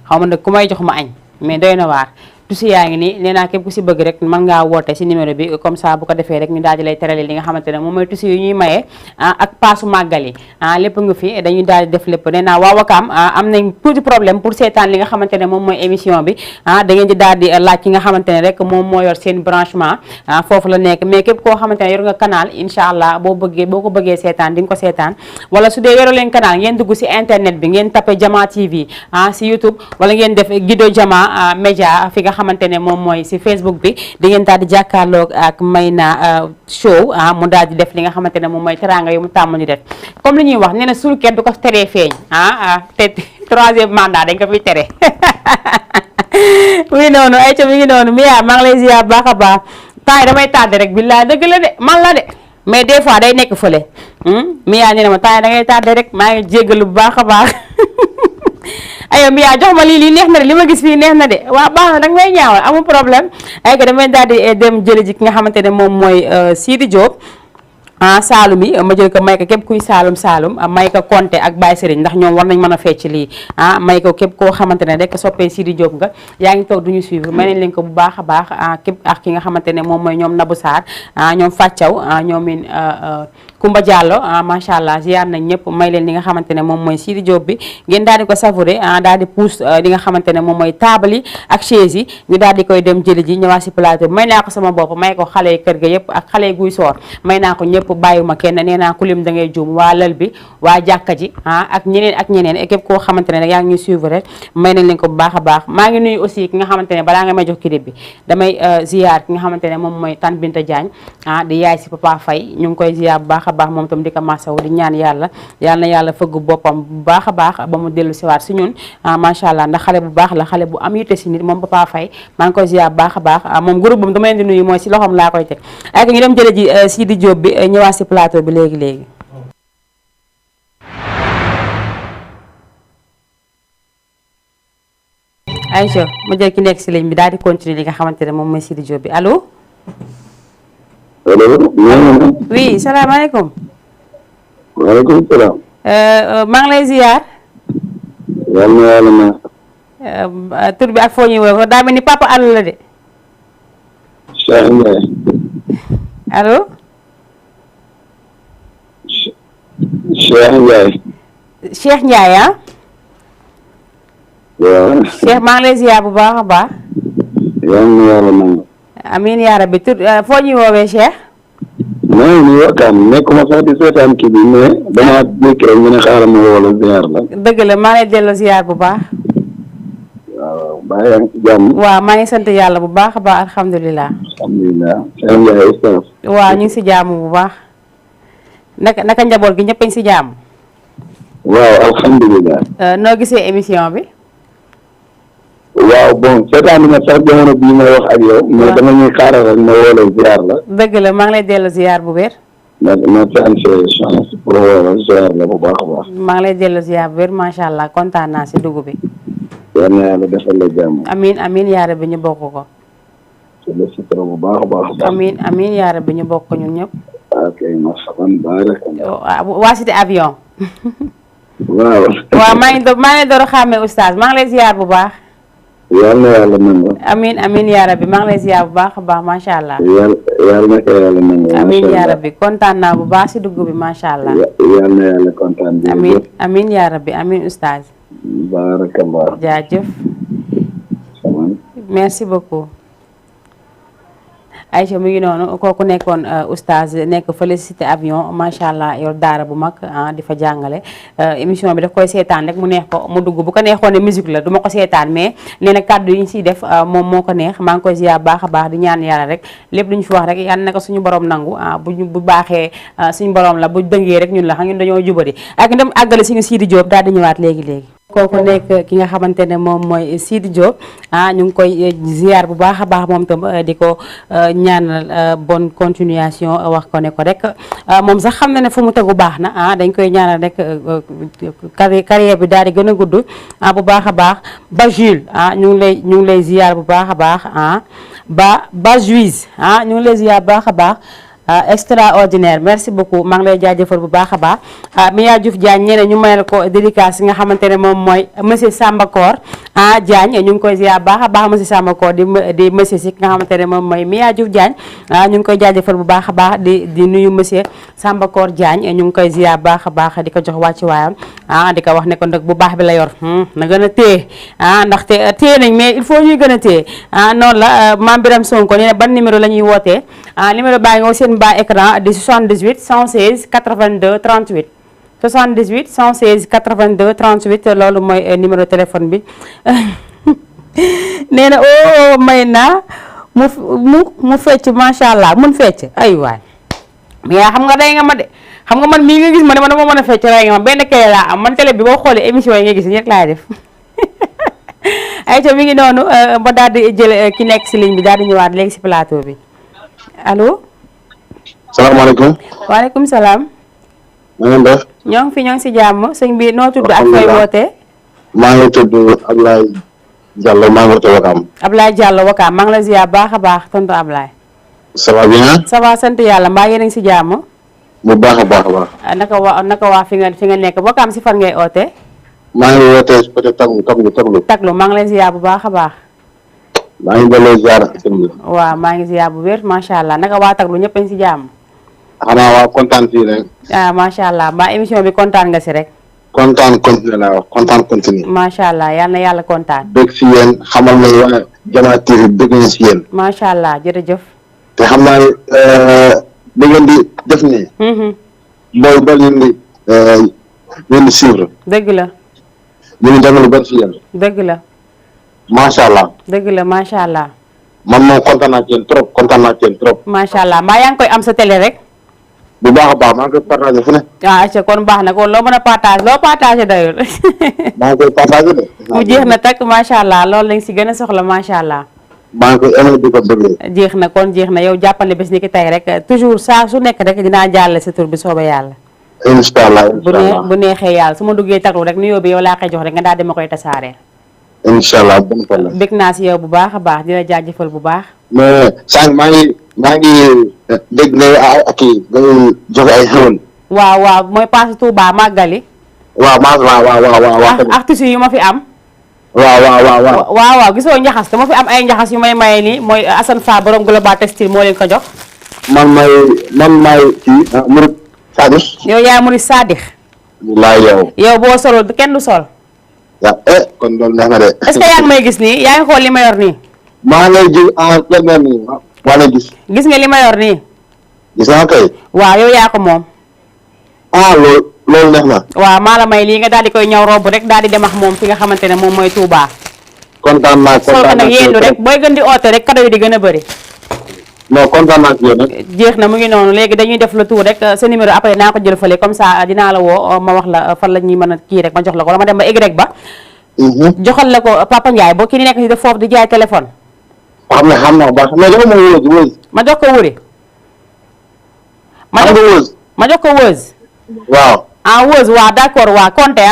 xaw ma nag ku may jox ma añ mais doy na waar tusi yaa ngi nii nee naa képp ku si bëgg rek mën ngaa woote si numéro bi comme ça bu ko defee rek ñu daal di lay terale li nga xamante ne moom mooy tusi yu ñuy maye ak paasu màggal yi lépp nga fi dañuy daal di def lépp nee naa waa Wakaam am nañ tuuti problème pour seetaan li nga xamante ne moom mooy émission bi da ngeen di daal di laaj ki nga xamante ne rek moom moo yor seen branchement foofu la nekk mais képp koo xamante ne yor nga canal incha allah boo ko bëggee seetaan di nga ko seetaan wala su dee yoroo leen canal ngeen dugg si internet bi ngeen tapé Jama TV si YouTube wala ngeen def Guido Jama média fi nga xamante ne moom mooy si Facebook bi di ngeen daal di jàkkaarloo ak Mayna show mu daal di def li nga xamante ne moom mooy teranga yu mu tàmm ñu def comme li ñuy wax nee na sulket du ko teree feeñ te 3e mandat dañ ko fiy tere mu ngi noonu ay ca mi ngi noonu Mia maa ngi lay ziar baax a baax temps yi damay tardé rek billaay dëgg la de man la de mais des fois day nekk fële Mia nee na ma temps yi da ngay tardé rek maa ngi jéggalu bu baax a baax ayo Mia jox ma lii neex na de li ma gis fii neex na de waaw baax na danga may ñaawal amul problème ay ko damay daal di dem jëli ji ki nga xamante ne moom mooy Sidi Diop Saalum yi ma jël ko may ko képp kuy Saalum may ko Konté ak Baye Serigne ndax ñoom war nañ mën a fecc lii may ko képp koo xamante ne rek soppee Sidi Diop nga yaa ngi toog duñu suivre may nañ leen ko bu baax a baax képp ak ki nga xamante ne moom mooy ñoom Nabou Sarr ñoom Fathiaw ñoomin Kumba Diallo macha allah ziar nañ ñëpp may leen li nga xamante ne moom mooy Sidi Diop bi ngeen daal di ko savouré daal di pousse li nga xamante ne moom mooy table yi ak chaise yi ñu daal di koy dem jëli ji ñëwaat si plateau bi may naa ko sama bopp may ko xale yi kër ga yëpp ak xale yi guy soor may naa ko ñëpp bàyyiwuma kenn nee naa ku lim da ngay juum waa lël bi waa jàkka ji ak ñeneen képp koo xamante ne rek yaa ngi ñuy suivre rek may nañ leen ko bu baax a baax maa ngi nuyu aussi ki nga xamante ne balaa nga may jox clip bi damay ziar ki nga xamante ne moom mooy Tante Binta Diagne di yaay si Papa Faye ñu ngi koy ziar bu baax a baax moom tam di ko masawu di ñaan yàlla na yàlla fëgg boppam bu baax a baax ba mu dellu siwaat si ñun macha allah ndax xale bu baax la xale bu am yitte si nit moom Papa Faye maa ngi koy ziar bu baax a baax moom groupe bam dama leen di nuyu mooy si loxoom laa koy teg ak ñu dem jële ji Sidi Diop bi ñëwaat si plateau bi léegi Aïcha ma jël ki nekk si ligne bi daal di continuer li nga xamante ne moom mooy Sidi Diop bi allo. allo. oui salaamaaleykum. waaleykum salaam. maa ngi lay ziar. yal na yàlla na. tur bi ak foo ñuy woo daa mel ni papa allo la de. Cheikh Ndiaye. allo. Cheikh Ndiaye. Cheikh Ndiaye waaw. Cheikh maa ngi lay ziar bu baax a baax. yal na yàlla nangu. amiin yaa rabbi tur foo ñuy woowee Cheikh. maa ngi nii Wakaam nekkuma sax di seetaan kii bi mais damaa dégg rek ñu ne xaaral ma woo la ziar la. dëgg la maa ngi lay delloo ziar bu baax. waaw baa yaa ngi ci jàmm. waaw maa ngi sant yàlla bu baax a baax alhamdulilah. alhamdulilah. Cheikh Ndiaye oustaz. waaw ñu ngi si jàmm bu baax. naka njaboot gi ñëpp a ngi si jàmm. waaw alhamdulilah. noo gisee émission bi. waaw bon seetaan na sax jamono bii may wax ak yow. mais dama ñuy xaaral rek ma woo la ziar la. dëgg la maa ngi lay delloo ziar bu wér. ma am chance pour woo la ziar la bu baax a baax. maa ngi lay delloo ziar bu wér macha allah kontaan naa si dugub bi. yal na yàlla defal la jàmm. amiin yaa rabbi ñu bokk ko. la sutura bu baax a baax. amiin yaa rabbi ñu bokk ko ñun ñëpp. ok marhaban baarakallah. waa cité avion. waaw. waaw maa ngi door a xàmmee oustaz maa ngi lay ziar bu baax. yal na yàlla nangu. amiin yaa rabbi maa ngi lay ziar bu baax a baax macha allah. yal na ko yàlla nangu. amiin yaa rabbi kontaan naa bu baax si dugub bi macha allah. yal na yàlla kontaan. amiin yaa rabbi amiin oustaz. baarakallah. jaajëf. merci beaucoup. Aïcha mu ngi noonu kooku nekkoon oustaz nekk fële cité avion macha allah yor daara bu mag di fa jàngale émission bi daf koy seetaan rek mu neex ko mu dugg bu ko neexoon ne musique la du ma ko seetaan mais nee na kàddu yi ñu siy def moom moo ko neex maa ngi koy ziar baax a baax di ñaan yàlla rek lépp lu ñu fi wax rek yàlla na ko suñu borom nangu bu baaxee suñu borom la bu dëngee rek ñun la xam ñun dañoo jubadi ak dem àggale suñu Sidi Diop daal di ñëwaat léegi kooku nekk ki nga xamante ne moom mooy Sidi Diop ñu ngi koy ziar bu baax a baax moom tam di ko ñaanal bonne continuation wax ko ne ko rek moom sax xam na ne fu mu tegu baax na dañ koy ñaanal rek carrière bi daal di gën a gudd bu baax a baax ba Jules ñu ngi lay ziar bu baax a baax ba Juise ñu ngi lay ziar bu baax a baax extraordinaire merci beaucoup maa ngi lay jaajëfal bu baax a baax Mia Diouf Diagne ñeneen ñu mayal ko dédicace nga xamante ne moom mooy monsieur Sambakor Diagne ñu ngi koy ziar baax a baax monsieur Sambakor di monsieur si nga xamante ne moom mooy Mia Diouf Diagne ñu ngi koy jaajëfal bu baax a baax di nuyu monsieur Sambakor Diagne ñu ngi koy ziar baax a baax di ko jox wàcc waayam di ko wax ne ko nag bu baax bi la yor na gën a téye ndaxte téye nañ mais il faut ñuy gën a téye noonu la Mame Birame Sonko nee na ban numéro la ñuy wootee numéro baa ngi seen bas écran di 78 116 82 38 78 116 82 38 loolu mooy numéro téléphone bi nee na may na mu fecc macha allah mun fecc ay waay mais xam nga day nga ma de xam nga man mii nga gis ma ne ma dama mën a fecc rey nga ma benn kay laa am man télé bi boo xoolee émission yi nga gis ñett laay def ay ta mi ngi noonu ba daal di jël ki nekk si ligne bi daal di ñëwaat léegi si plateau bi allo. salaamaaleykum. waaleykum salaam. na ngeen def. ñoo ngi si jàmm sëñ bi noo tudd ak fay wootee. maa ngi tudd Ablaye Diallo maa ngi wootee Wakaam. Ablaye Diallo Wakaam maa ngi la ziar baax a baax tonton Ablaye. ça va bien. ça va sant yàlla mbaa yéen a ngi si jàmm. bu baax a baax a baax. naka waa fi nga nekk Wakaam si fan ngay ootee. maa ngi wootee peut-être taglu. maa ngi leen ziar bu baax a baax. maa ngi delloo ziar sëñ bi. waaw maa ngi ziar bu wér macha allah naka waa taglu ñëpp a ngi si jàmm. xanaa waa kontaan fii rek. macha allah mbaa émission bi kontaan nga si rek. kontaan continue laa wax kontaan continue. macha allah yal na yàlla kontaan. bëgg si yéen xamal na waa Jama TV bëgg na si yéen. macha allah jërëjëf. te xam naa ne da ngeen di def nii. booy ba ngeen di suivre. dëgg la. ñu ngi demee lu bëri si yéen. dëgg la. macha allah. dëgg la macha allah. man moom kontaan naa ci yéen trop. macha allah mbaa yaa ngi koy am sa télé rek. bu baax a baax maa ngi koy partagé fu ne. acca kon baax na kon loo mën a partage loo partagé dayul. maa ngi koy partagé de. mu jeex na takk macha allah loolu lañ si gën a soxla macha allah. maa ngi koy aimé di ko bëggee. jeex na kon jeex na yow jàppale bés ni ki tey rek toujours saa su nekk rek dinaa jàlle sa tur bi soobee yàlla. incha allah bu neexee yàlla su ma duggee taglu rek nuyoo bi yow laa koy jox rek nga daal dama koy tasaaree. incha allah bon problème. bëgg naa si yow bu baax a baax di la jaajëfal bu baax. mais sànq maa ngi dégg nga kii nga joxe ay xéwal. waaw mooy passe Touba màggali. waaw. artistes yu ma fi am. waaw. gisoo njaxas dama fi am ay njaxas yu may maye nii mooy Assane Fall borom Global Textile moo leen ko jox. man maay kii Murid Sadix. yow yaay Murid Sadix. wallaahi yow boo solul kenn du sol. waaw kon loolu neex na de. est-ce que yaa ngi may gis nii yaa ngi xool li ma yor nii. maa ngi lay gis nii maa lay gis. gis nga li ma yor nii. gis naa kay. waaw yow yaa ko moom. loolu neex na. waaw maa la may lii nga daal di koy ñëw robb rek daal di dem ak moom fi nga xamante ne moom mooy Touba. kontaan naa sol ko nag yéendu rek booy gën di oote rek cadeau yi di gën a bëri. non kontaan naa ci yéen nag. jeex na mu ngi noonu léegi dañuy def le tour rek sa numéro après naa ko jël fële comme ça dinaa la woo ma wax la fan la ñuy mën a kii rek ma jox la ko wala ma dem ba Y ba. joxal la ko Papa Ndiaye boo kii ni nekk si def foofu di jaay téléphone. xam naa baax mais dafa ma wóos. ma jox ko wuri. ma jox ko wóos. waaw. wóos waaw d'accord waaw compté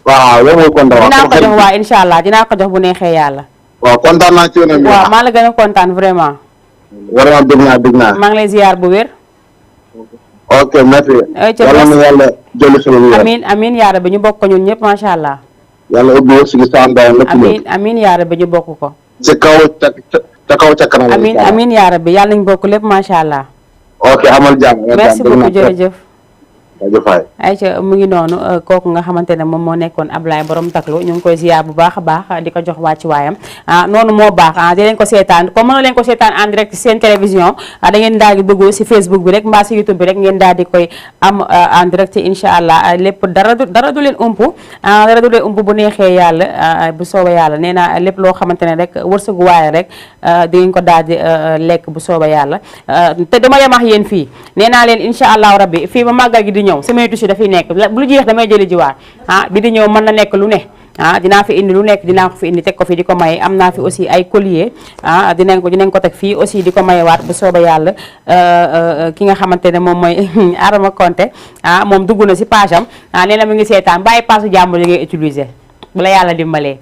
waaw yow mooy kontaan waaw. dinaa ko jox waaw incha allah dinaa ko jox bu neexee yàlla. waaw kontaan naa ci yéen. waaw maa la gën a kontaan vraiment. vraiment dégg naa. maa ngi lay ziar bu wér. ok merci. yàlla na yàlla jëli xel. amiin yaa rabbi ñu bokk ko ñun ñëpp macha allah. yàlla ubbi wërsëg si saa mbéyam lépp. amiin yaa rabbi ñu bokk ko. ci kaw ca kanam. amiin yaa rabbi yàlla nañ bokk lépp macha allah. ok amal jàmm. merci beaucoup jërëjëf. ayca mu ngi noonu kooku nga xamante ne moom moo nekkoon Ablaye borom taklu ñu ngi koy ziar bu baax a baax di ko jox wàccu waayam noonu moo baax di leen ko seetaan comme mënoo leen ko seetaan en direct ci seen télévision da ngeen daal di dugg ci Facebook bi rek mbaa ci YouTube bi rek ngeen daal di koy am en direct incha allah lépp dara du leen ump bu neexee yàlla bu soobee yàlla nee naa lépp loo xamante ne rek wërsëgu waaye rek di ngeen ko daal di lekk bu soobee yàlla te dama yem ak yéen fii nee naa leen incha allah rabbi fii ba màggal gi di ñëw samay tusi dafay nekk bu lu jeex damay jëli jiwaat bi di ñëw mën na nekk lu ne dinaa fi indi lu nekk dinaa ko fi indi teg ko fi di ko maye am naa fi aussi ay collier dinañ ko teg fii aussi di ko mayewaat bu sooba yàlla ki nga xamante ne moom mooy Adama Konté moom dugg na si page am nee na mu ngi seetaan bàyyi paasu jàmbur yi ngay utiliser bu la yàlla dimbalee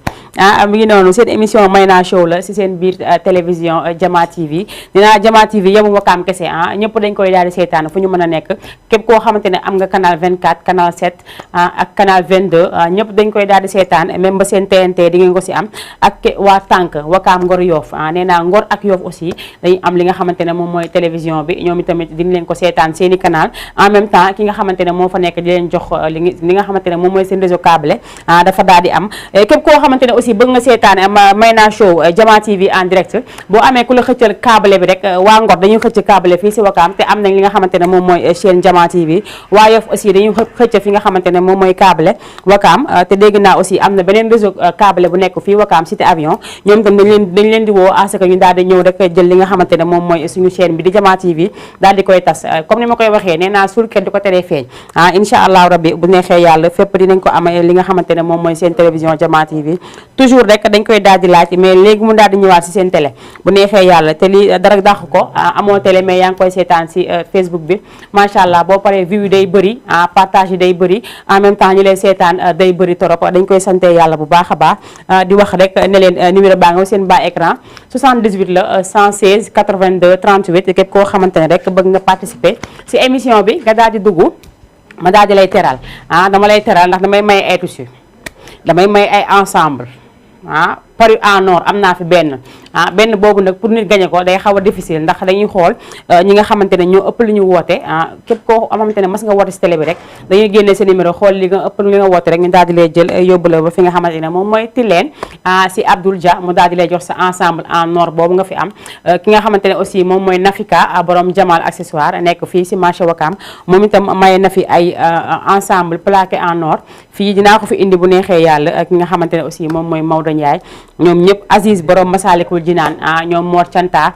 mi ngi noonu seen émission Mayna Show la si seen biir télévision Jama TV dinaa Jama TV yemu Wakaam kese ñëpp dañ koy daal di seetaan fu ñu mën a nekk képp koo xamante ne am nga canal 24 canal 7 ak canal 22 ñëpp dañ koy daal di seetaan même ba seen TNT di ngeen ko si am ak waa tànk Wakaam Ngor Yoff nee naa Ngor ak Yoff aussi dañu am li nga xamante ne moom mooy télévision bi ñoom itamit dina leen ko seetaan seen i canal en même temps ki nga xamante ne moo fa nekk di leen jox li nga xamante ne moom mooy seen réseau câble dafa daal di am képp koo xamante ne aussi bëgg nga seetaan Mayna Show Jama TV en direct boo amee ku la xëccal câble bi rek waa Ngor dañuy xëcc câble fii si Wakaam te am nañ li nga xamante ne moom mooy chaîne Jama TV waa Yoff aussi dañuy xëcc fi nga xamante ne moom mooy câble Wakaam te dégg naa aussi am na beneen réseau câble bu nekk fii Wakaam cité avion ñoom tam dañ leen di woo à ce que ñu daal di ñëw rek jël li nga xamante ne moom mooy suñu chaîne bi di Jama TV daal di koy tas comme ni ma koy waxee nee naa suul kenn di ko teree feeñ incha allah rabbi bu neexee yàlla fépp dinañ ko amee li nga xamante ne moom mooy seen télévision Jama TV toujours rek dañ koy daal di laaj mais léegi mu daal di ñëwaat si seen télé bu neexee yàlla te li dara dàq ko amoo télé mais yaa ngi koy seetaan si Facebook bi macha allah boo paree view day bëri partage yi day bëri en même temps ñu lay seetaan day bëri torop dañ koy sante yàlla bu baax a baax di wax rek ne leen numéro baa nga seen bas écran 78 la 116 82 38 képp koo xamante ne rek bëgg nga participer si émission bi nga daal di dugg ma daal di lay teral dama lay teral ndax damay may ay tissu damay may ay ensemble paru en or am naa fi benn benn boobu nag pour nit gañe ko day xaw a difficile ndax dañuy xool ñi nga xamante ne ñoo ëpp lu ñu woote képp koo xamante ne mas nga woote si télé bi rek dañuy génne sa numéro xool li nga ëpp li nga woote rek ñu daal di lay jël yóbbu la ba fi nga xamante ne moom mooy Tilène si Abdoul Dia mu daal di lay jox sa ensemble en or boobu nga fi am ki nga xamante ne aussi moom mooy Nafika borom Jamal accessoire nekk fii si marché Wakaam moom itam maye na fi ay ensemble plaqué en or fii dinaa ko fi indi bu neexee yàlla ki nga xamante ne aussi moom mooy Maodo Ndiaye ñoom ñëpp Aziz borom Masalikul Jinaan ñoom Mor Canta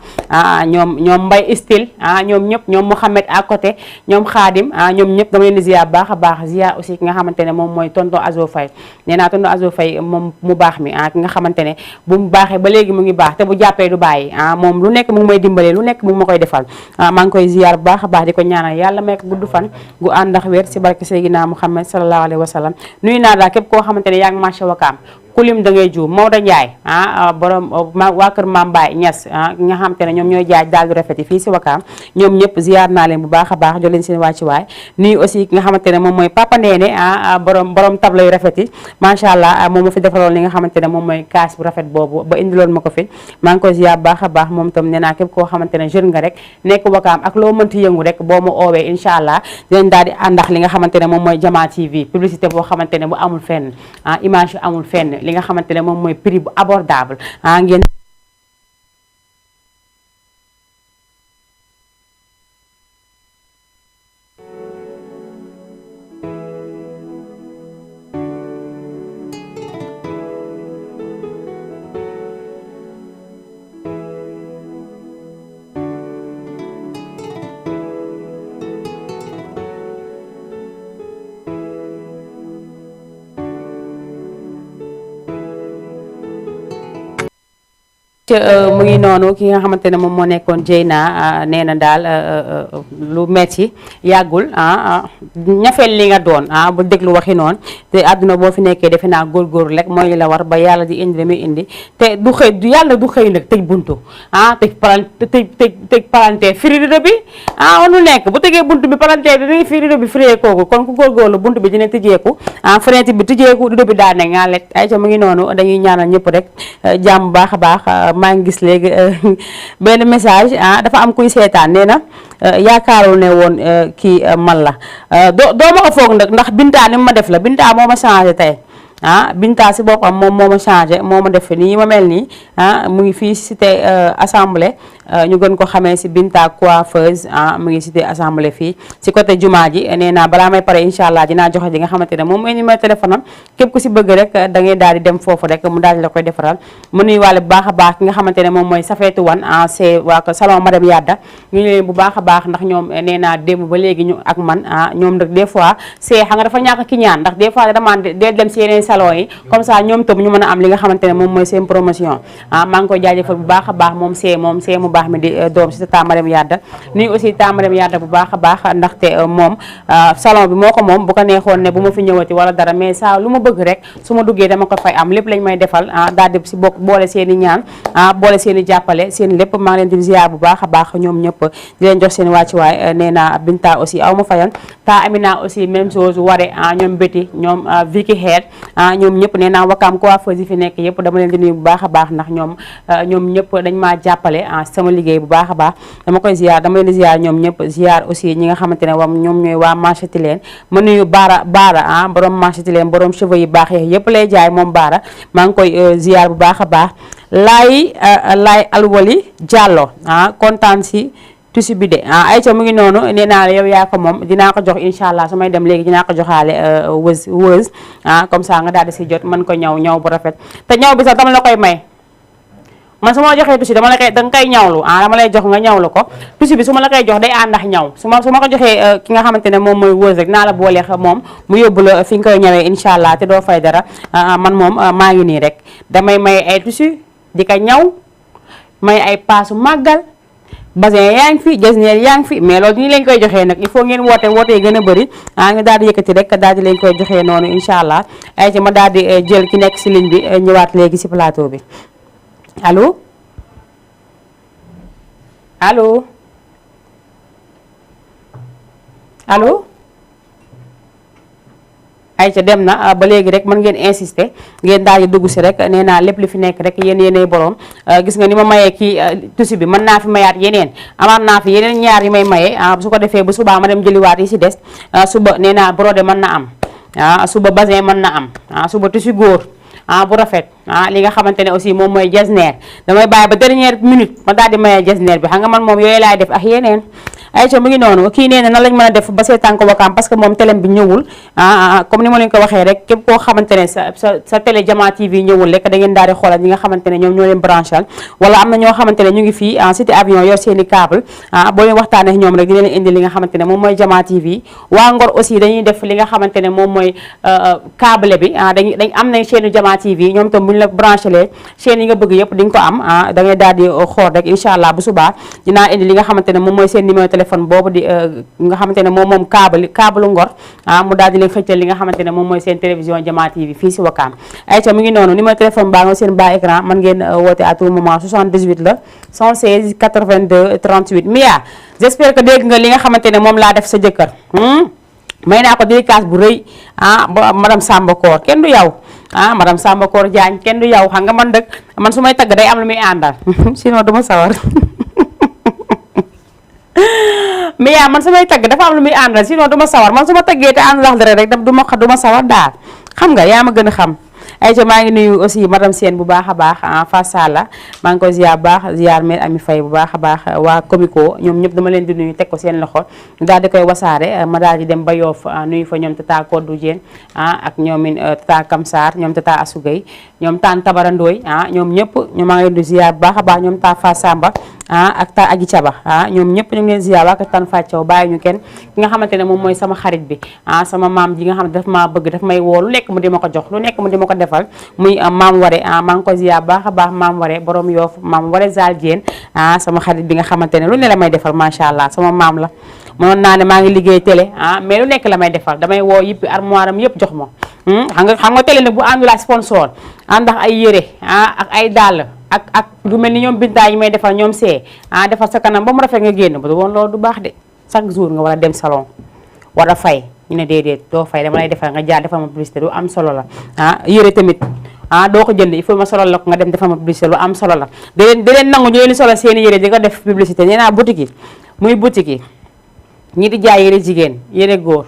ñoom Mbay Stil ñoom ñëpp ñoom Mouhamed à côté ñoom Khadim ñoom ñëpp dama leen di ziar baax a baax ziar aussi ki nga xamante ne moom mooy tonton Azo Faye nee naa tonton Azo Faye moom mu baax mi ki nga xamante ne bu mu baaxee ba léegi mu ngi baax te bu jàppee du bàyyi moom lu nekk mu ngi may dimbalee lu nekk mu ngi ma koy defal maa ngi koy ziar bu baax a baax di ko ñaanal yàlla may ko gudd fan gu ànd ak wér si barke Seydina Muhammad sallallahu alayhi wa sallam nuyu naa daal képp koo xamante ne yaa ngi marché Wakaam kulim da ngay juum Maodo Ndiaye borom waa kër Mame Baye Niass nga xamante ne ñoom ñooy jaay daal du rafet yi fii si Wakaam ñoom ñëpp ziar naa leen bu baax a baax jox leen seen wàccuwaay nuyu aussi ki nga xamante ne moom mooy Papa Ndéné borom tableau yu rafet yi macha allah moom ma fi defaloon li nga xamante ne moom mooy kaas bu rafet boobu ba indiloon ma ko fi maa ngi koy ziar bu baax a baax moom tam nee naa képp koo xamante ne jeune nga rek nekk Wakaam ak loo mënti yëngu rek boo ma oowee incha allah dinañ daal di àndax li nga xamante ne moom mooy Jama TV publicité boo xamante ne bu amul fenn image yu amul fenn li nga xamante ne moom mooy prix bu abordable ngeen mu ngi noonu ki nga xamante ne moom moo nekkoon Dieyna nee na daal lu metti yàggul ñafeel li nga doon bu déglu waxi noonu te àdduna boo fi nekkee defe naa góorgóorlu rek mooy la war ba yàlla di indi la muy indi te du xëy yàlla du xëy nag tëj buntu tëj palanteer firi rido bi wanu nekk bu tëjee buntu bi palanteer bi dañuy firi rido bi firee kooku kon ku góorgóorlu buntu bi dina tëjeeku fenêtre bi tëjeeku rido bi daa ne nga let ay ca mu ngi noonu dañuy ñaanal ñëpp rek jàmm baax a baax maa ngi gis léegi benn message dafa am kuy seetaan nee na yaakaarul ne woon kii man la doo ma ko foog nag ndax Binta ni ma def la Binta moo ma changé tey Binta si boppam moom moo ma changé moo ma def nii ma mel nii mu ngi fii cité assemblée ñu gën ko xamee si Binta coiffeuse mu ngi cité assemblée fii si côté jumaa ji nee naa balaa may pare incha allah dinaa joxe ji nga xamante ne moom mooy numéro téléphone am képp ku si bëgg rek da ngay daal di dem foofu rek mu daal di la koy defaral mu nuy wàlle bu baax a baax ki nga xamante ne moom mooy Safeetu Wan c'est waa salon madame Yadda ñu leen bu baax a baax ndax ñoom nee naa démb ba léegi ñu ak man ñoom nag des fois c'est xam nga dafa ñàkk ki ñaan ndax des fois da demande dee dem si yeneen salon yi comme ça ñoom tam ñu mën a am li nga xamante ne moom mooy seen promotion maa ngi koy jaajëfal bu baax a baax moom see mu baax mi di doom si ta madame Yadda nuyu aussi ta madame Yadda bu baax a baax ndaxte moom salon bi moo ko moom bu ko neexoon ne bu ma fi ñëwati wala dara mais saa lu ma bëgg rek su ma duggee dama ko fay am lépp lañ may defal daal di si bokk boole seen i ñaan boole seen i jàppale seen lépp maa ngi leen di ziar bu baax a baax ñoom ñëpp di leen jox seen wàccuwaay nee naa Binta aussi aw ma fayan ta Amina aussi même chose ware ñoom Betty ñoom Vicky Head ñoom ñëpp nee naa Wakaam coiffeuse yi fi nekk yëpp dama leen di nuyu bu baax a baax ndax ñoom ñëpp dañ maa jàppale sama liggéey bu baax a baax dama koy ziar dama leen di ziar ñoom ñëpp ziar aussi ñi nga xamante ne ñoom ñooy waa marché Tilène ma nuyu baara borom marché Tilène borom cheveux yi baax yi yëpp lay jaay moom baara maa ngi koy ziar bu baax a baax laay alwali Diallo kontaan si tusi bi de ayca mu ngi noonu nee naa la yow yaa ko moom dinaa ko jox incha allah su may dem léegi dinaa ko joxaale wëz comme ça nga daal di si jot mën ko ñaw bu rafet te ñaw bi sax dama la koy may man su ma joxee tusi dama la koy danga koy ñawlu dama lay jox nga ñawlu ko tusi bi su ma la koy jox day àndax ñaw su ma ko joxee ki nga xamante ne moom mooy wëz rek naa la booleex moom mu yóbbu la fi nga koy ñawee incha allah te doo fay dara man moom maa ngi nii rek damay may ay tusi di ko ñaw may ay paasu màggal basin yaa ngi fi jasneer yaa ngi fi mais loolu nii lañ koy joxee nag il faut ngeen woote yi gën a bëri nga daal di yëkkati rek daal di lañ koy joxee noonu incha allah ay ci ma daal di jël ki nekk si ligne bi ñëwaat léegi si plateau bi allo allo allo ayca dem na ba léegi rek mën ngeen insister ngeen daal di dugg si rek nee naa lépp li fi nekk rek yéenay borom gis nga ni ma mayee kii tusi bi mën naa fi mayaat yeneen amaat naa fi yeneen ñaar yi may mayee su ko defee bu subaa ma dem jëliwaat yi si des suba nee naa brodé mën na am suba basin mën na am suba tusi góor bu rafet li nga xamante ne aussi moom mooy jasneer damay bàyyi ba dernière minute ma daal di mayee jasneer bi xam nga man moom yooyu laay def ak yeneen ayca mu ngi noonu kii nee na nan lañ mën a def ba seetaan ko Wakaam parce que moom télé bi ñëwul comme ni ma leen ko waxee rek képp koo xamante ne sa télé Jama TV ñëwul rek da ngeen daal di xoolal ñi nga xamante ne ñoom ñoo leen branchal wala am na ñoo xamante ne ñu ngi fii cité avion yor seen i câble boo leen waxtaanee ñoom rek dina leen indi li nga xamante ne moom mooy Jama TV waa Ngor aussi dañuy def li nga xamante ne moom mooy câble bi dañ am nañ chaîne Jama TV ñoom tam bu ñu la branché chaîne yi nga bëgg yëpp di nga ko am da ngay daal di xool rek incha allah bu subaa dinaa indi li nga xamante ne moom mooy seen numéro téléphone boobu di nga xamante ne moom câble Ngor mu daal di leen xëccal li nga xamante ne moom mooy seen télévision Jama TV fii si Wakaam ayca mu ngi noonu numéro téléphone baa nga seen bas écran mën ngeen woote à tout moment 78 la 116 82 38 Mia j'espère que dégg nga li nga xamante ne moom laa def sa jëkkër may naa ko dédicace bu rëy madame Samba Koor kenn du yow madame Samba Koor Diagne kenn du yow xam nga man dëkk man su may tagg day am lu muy àndal sinon duma sawar mais yaa man samay tagg dafa am lu muy àndal sinon duma sawar man su ma taggee te àndul wax dara rek duma sawar daal xam nga yaa ma gën a xam ayca maa ngi nuyu aussi madame Sène bu baax a baax Fass Sala maa ngi koy ziar bu baax ziar mère Ami Faye bu baax a baax waa Comico ñoom ñëpp dama leen di nuyu teg ko seen loxo ñu daal di koy wasaare ma daal di dem ba Yoff nuyu fa ñoom tata Kodou Dieng ak ñoomin tata Kamsar ñoom tata Asugay ñoom taan Tabarandooy ñoom ñëpp ñu maa ngi leen di ziar bu baax a baax ñoom ta Fass Samba ak ta Aji Caba ñoom ñëpp ñu ngi leen ziar waa ak tan Fàccaw bàyyi ñu kenn ki nga xamante ne moom mooy sama xarit bi sama maam ji nga xam ne daf maa bëgg daf may woo lu nekk mu di ma ko jox lu nekk mu di ma ko defal muy maam Ware maa ngi ko ziar baax a baax maam Ware borom Yoff maam Ware Zal Dieng sama xarit bi nga xamante ne lu ne la may defal macha allah sama maam la mënoon naa ne maa ngi liggéey télé mais lu nekk la may defal damay woo yëppi armoire am yëpp jox ma xam nga télé nag bu àndul ak sponsor ànd ak ay yére ak ay dàll ak lu mel ni ñoom bintaay yi may defal ñoom see defal sa kanam ba mu rafet nga génn ba du woon loolu du baax de chaque jour nga war a dem salon war a fay ñu ne déedéet doo fay dama lay defal nga jaar defal ma publicité lu am solo la yére tamit doo ko jënd il faut ma solal la ko nga dem defal ma publicité lu am solo la da leen nangu ñu leen solal seeni yére di ko def publicité nee naa boutique yi muy boutique yi ñi di jaay yére jigéen yére góor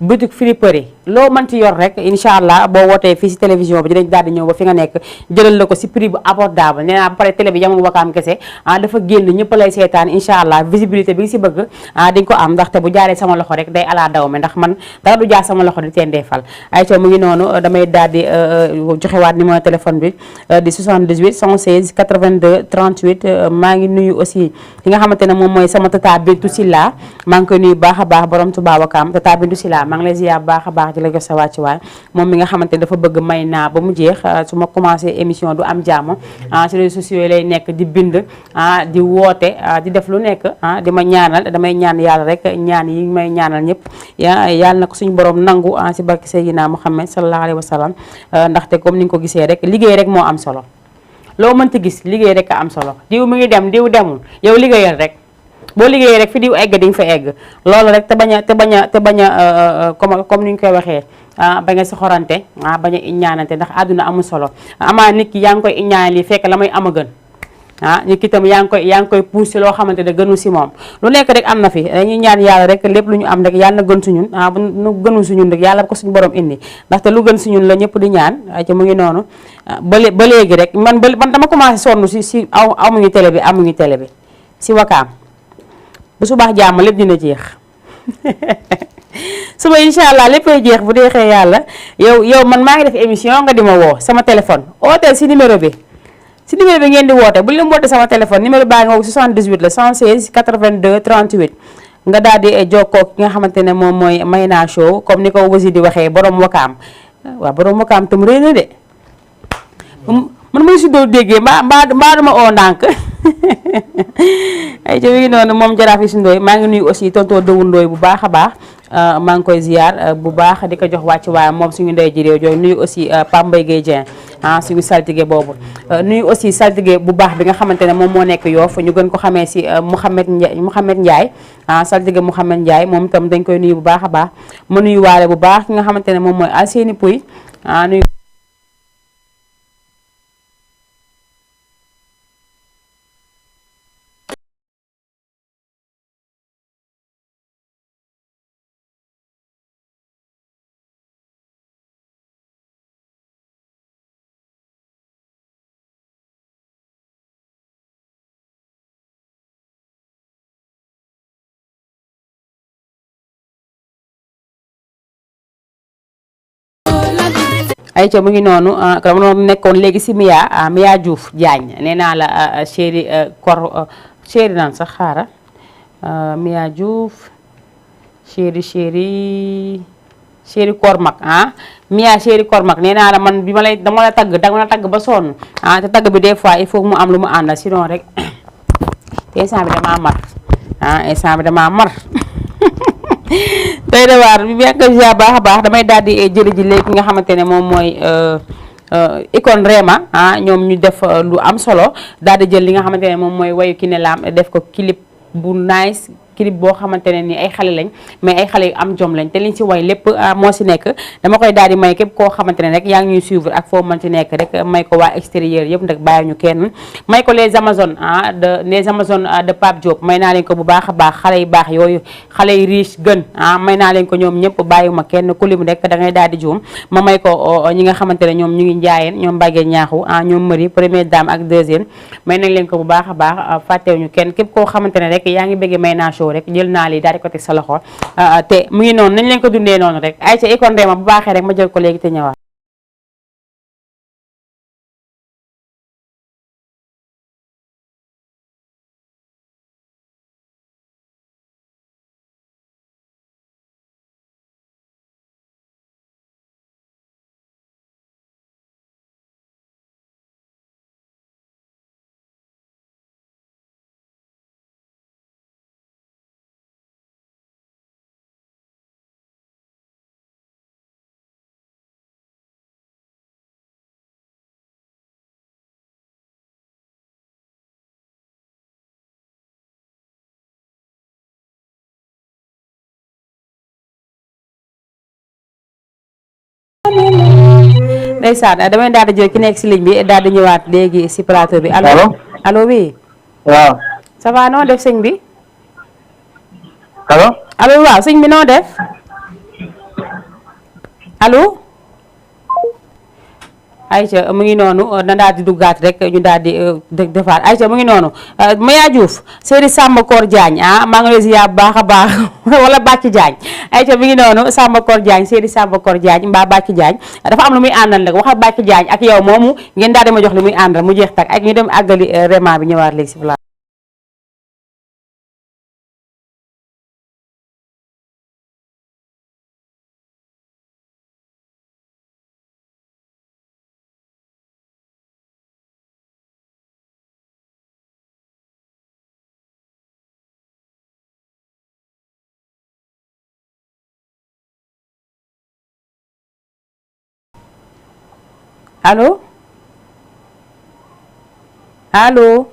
boutique friperie loo mënti yor rek incha allah boo wootee fii si télévision bi dinañ daal di ñëw ba fi nga nekk jëlal la ko si prix bu abordable nee naa ba pare télé bi yamul Wakaam kese dafa génn ñëpp lay seetaan incha allah visibilité bi nga si bëgg di nga ko am ndaxte bu jaaree sama loxo rek day ala daw me ndax man dara du jaar sama loxo di tendeefal ay co mu ngi noonu damay daal di joxewaat numéro téléphone bi di 78 116 82 38 maa ngi nuyu aussi li nga xamante ne moom mooy sama tata Bintu Silla maa ngi koy nuyu baax a baax borom Touba Wakaam tata Bintu Silla maa ngi lay ziar baax a baax di la jox sa wàcc waay moom mi nga xamante ne dafa bëgg may naa ba mu jeex su ma commencé émission du am jàmm ci réseaux sociaux yi lay nekk di bind di woote di def lu nekk di ma ñaanal damay ñaan yàlla rek ñaan yi may ñaanal ñëpp yàlla na ko suñu borom nangu ci barke Seydina Muhammad sallallahu alayhi wa sallam ndaxte comme ni nga ko gisee rek liggéey rek moo am solo loo mënti gis liggéey rek a am solo diw mi ngi dem diw demul yow liggéeyal rek boo liggéeyee rek fi diw egg di nga fa egg loolu rek te bañ a comme ni ñu koy waxee bañ a soxorante bañ a ñaanante ndax àdduna amul solo amaa nit ki yaa ngi koy ñaanal lii fekk la may am a gën nit ki tam yaa ngi koy poussé loo xamante ne gënul si moom lu nekk rek am na fi dañuy ñaan yàlla rek lépp lu ñu am rek yàlla na gën si ñun bu nu gënul si ñun rek yàlla ko suñu borom indi ndaxte lu gën si ñun la ñëpp di ñaan ci mu ngi noonu ba léegi rek man dama commencé sonn si amuñu télé bi si Wakaam bu subaax jàmm lépp dina jeex suba incha allah léppay jeex bu deexee yàlla yow man maa ngi def émission nga di ma woo sama téléphone ooteel si numéro bi ngeen di woote bu leen woote sama téléphone numéro baa ngi woo 78 la 116 82 38 nga daal di jokkoo ki nga xamante ne moom mooy Mayna Show comme ni ko wasi di waxee borom Wakaam waaw borom Wakaam tam réy na de man may si doo déggee mbaa duma oo ndànk ay ca mi ngi noonu moom jaraaf yi si ndooy maa ngi nuyu aussi tonton Dowu Ndooy bu baax a baax maa ngi koy ziar bu baax di ko jox wàcc waaye moom suñu ndey ji réew jooju nuyu aussi Pape Mbaye Guèye Dieng suñu saltige boobu nuyu aussi saltige bu baax bi nga xamante ne moom moo nekk Yoff ñu gën ko xamee si Mouhamed Ndiaye saltige Mouhamed Ndiaye moom itam dañ koy nuyu bu baax a baax ma nuyu waale bu baax ki nga xamante ne moom mooy Alseeni Pouy nuyu ay ca mu ngi noonu dama nekkoon léegi si Mia Diouf Diagne nee naa la chéri chéri naan sax xaara Mia Diouf chéri Kormak Mia chéri Kormak nee naa la man bi dama la tagg ba sonn te tagg bi des fois il faut mu am lu mu àndal sinon rek instant bi damaa mar tey de waar bi baax a baax damay daal di jëli ji léegi nga xamante ne moom mooy Icon Rema ñoom ñu def lu am solo daal di jël li nga xamante ne moom mooy wayu Kiné Lam def ko clip bu nice clip boo xamante ne ni ay xale lañ mais ay xale yu am jom lañ te liñ ci way lépp moo si nekk dama koy daal di may képp koo xamante ne rek yaa ngi ñuy suivre ak foo mën ci nekk rek may ko waa extérieur yëpp nag bàyyi ñu kenn may ko les amazones de Pape Diop may naa leen ko bu baax a baax xale yu baax yooyu xale yu riche gën may naa leen ko ñoom ñëpp bàyyiwuma kenn ku lim rek da ngay daal di juum ma may ko ñi nga xamante ne ñoom ñu ngi njaayeen ñoom Mbagge ñaaxu ñoom Marie première dame ak deuxième may nañ leen ko bu baax a baax fàttewuñu kenn képp koo xamante ne rek yaa ngi bëgg Mayna Show rek jël naa lii daal di ko teg sa loxo te mu ngi noonu nañ leen ko dundee noonu rek ay ca Icon Rema bu baaxee rek ma jël ko léegi te ñëwaat. ndeysaan damay daal di jël ki nekk si ligne bi daal di ñëwaat léegi si plateau bi. allo oui. waaw. ça va noo def sëñ bi. allo. allo waaw sëñ bi noo def. allo Aïcha mu ngi noonu na daal di duggaat rek ñu daal di defaat Aïcha mu ngi noonu Maya Diouf Seydi Samba Kor Diagne maa ngi lay ziar bu baax a baax wala Bàcci Diagne Aïcha mu ngi noonu Samba Kor Diagne Seydi Samba Kor Diagne mbaa Bàcci Diagne dafa am lu muy àndal rek waxal Bàcci Diagne ak yow moomu ngeen daal di ma jox li muy àndal mu jeex tak ak ñu dem àggali vraiment bi ñëwaat léegi si place. allo allo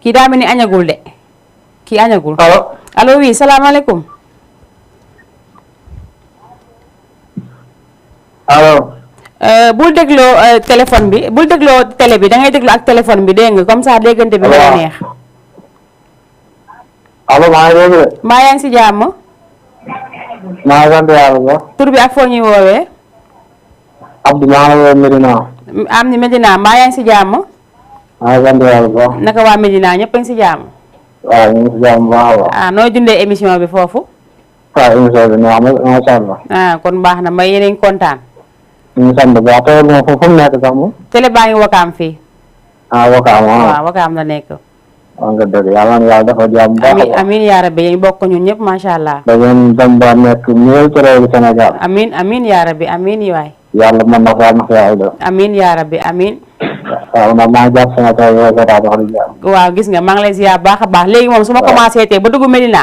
kii daa mel ni añagul de kii añagul. allo oui salaamaaleykum. allo. bul dégloo téléphone bi bul dégloo télé bi da ngay déglu ak téléphone bi dégg nga comme ça déggante bi nga neex. allo maa ngi déglu. mbaa yaa ngi si jàmm. maa ngi sant yàlla ba. tur bi ak foo ñuy woowee. Abdou maa ngi woowee Medina. am ni Medina mbaa yaa ngi si jàmm. maa ngi sant yàlla ba. naka waa Medina ñëpp a ngi si jàmm. waaw ñu ngi si jàmm baax a baax. nooy dundee émission bi foofu. waaw émission bi neex na macha allah. kon baax na mbay yéen a ngi kontaan. ñu ngi sant bu baax tey moom fu mu nekk sax moom. télé baa ngi wakaam fii. wakaam waaw wakaam la nekk. waaw nga dëgg yàlla na yàlla dafa jàmm baax a amiin baax. amiin yaa rabbi yéen bokk ñun ñëpp macha allah. da ngeen dem ba nekk ñëw ci réewu Sénégal. amiin amiin yaa rabbi amiin waay. yàlla mën na ko yàlla na ko yàlla def. amiin yaa rabbi amiin. waaw man maa ngi jàpp sama taw yoo seetaan wax dëgg yàlla. waaw gis nga maa ngi lay ziar baax a baax léegi moom su ma commencé tey ba dugg Medina.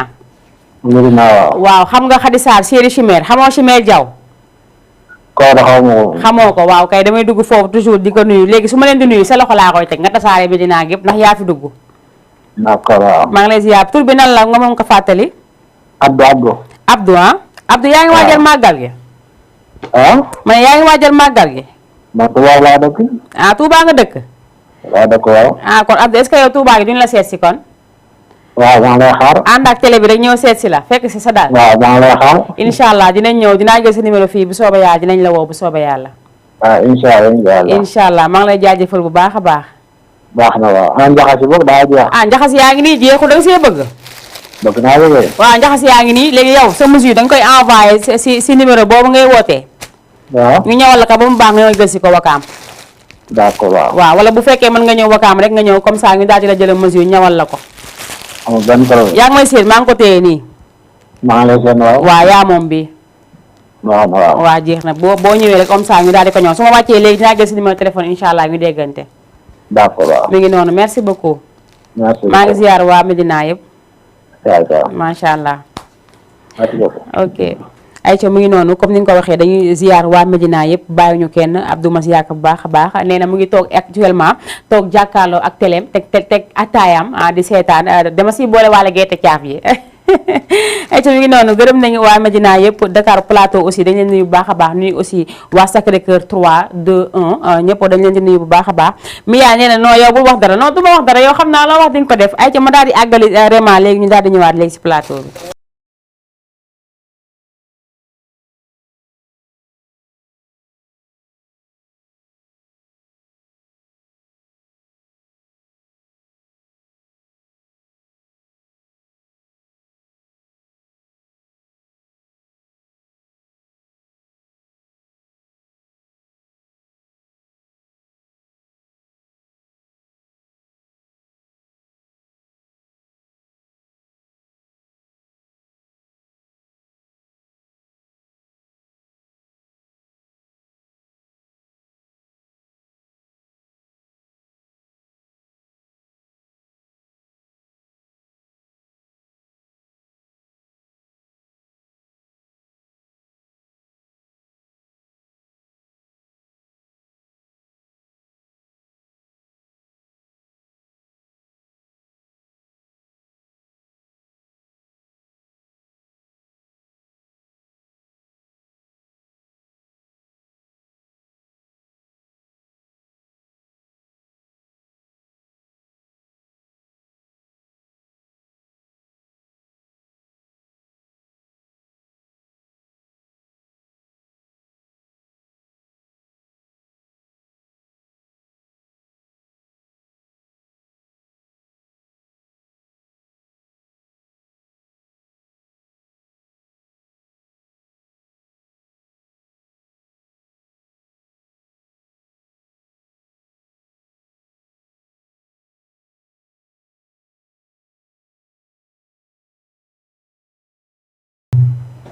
Medina waaw. waaw xam nga Khady Sarr chéri Chimère xamoo Chimère Diaw. koo da xaw ma ko. xamoo ko waaw kay damay dugg foofu toujours di ko nuyu léegi su ma leen di nuyu sa loxo laa koy teg nga tasaare Medina gépp ndax yaa fi dugg. d'accord waaw. maa ngi lay ziar tur bi nan la nga moom ko fàttali. Abdou. Abdou Abdou yaa ngi waajal màggal gi. ma ne yaa ngi waajal màggal gi. man Touba laa dëkk. Touba nga dëkk. laa dëkk waaw. kon Abdou est-ce que yow Touba gi duñu la seet si kon. waaw maa ngi lay xaar. ànd ak télé bi rek ñëw seet si la fekk si sa daal. waaw maa ngi lay xaar. incha allah dinañ ñëw dinaa jël sa numéro fii bu soobee yàlla dinañ la woo bu soobee yàlla. waaw incha allah. incha allah maa ngi lay jaajëfal bu baax a baax. baax na waaw ana njaxas yi boog daa jeex. njaxas yaa ngi nii jeexu da nga see bëgg. bëgg naa bëggee. waaw njaxas yaa ngi nii léegi yow sa mesure da nga koy envoyé si numéro boobu ngay wootee. waaw ñu ñëwal la ko ba mu baax nga ñëw jël si ko wakaam. d'accord waaw. waaw wala bu fekkee mën nga ñëw wakaam rek nga ñëw comme ça ñu daal di la jël mesure ñëwal la ko. amul benn problème. yaa ngi may seet maa ngi ko téye nii. maa ngi lay seen waaw. waaw yaa moom bi waaw waaw. waaw jeex na boo ñëwee rek comme ça ñu daal di ko ñëw su ma wàccee léegi dinaa jël si numéro téléphone incha allah ñu déggante. d'accord waaw. mi ngi noonu merci beaucoup. merci maa ngi ziar waa Medina yëpp. waaw. macha allah. merci beaucoup. ok Aïcha mu ngi noonu comme ni nga ko waxee dañuy ziar waa Medina yëpp bàyyiwuñu kenn Abdou Mas yaaka bu baax a baax nee na mu ngi toog actuellement toog jàkkaarloo ak téléem teg ataayam di seetaan dama si boole waale gerte caaf yi Aïcha mu ngi noonu gërëm nañu waa Medina yëpp Dakar Plateau aussi dañ leen nuyu bu baax a baax nuyu aussi waa Sacré-Cœur 3 2 1 ñëpp dañ leen di nuyu bu baax a baax Mia nee na non yow bul wax dara non du ma wax dara yow xam naa loo wax di nga ko def Aïcha ma daal di àggali vraiment léegi ñu daal di ñëwaat léegi si plateau bi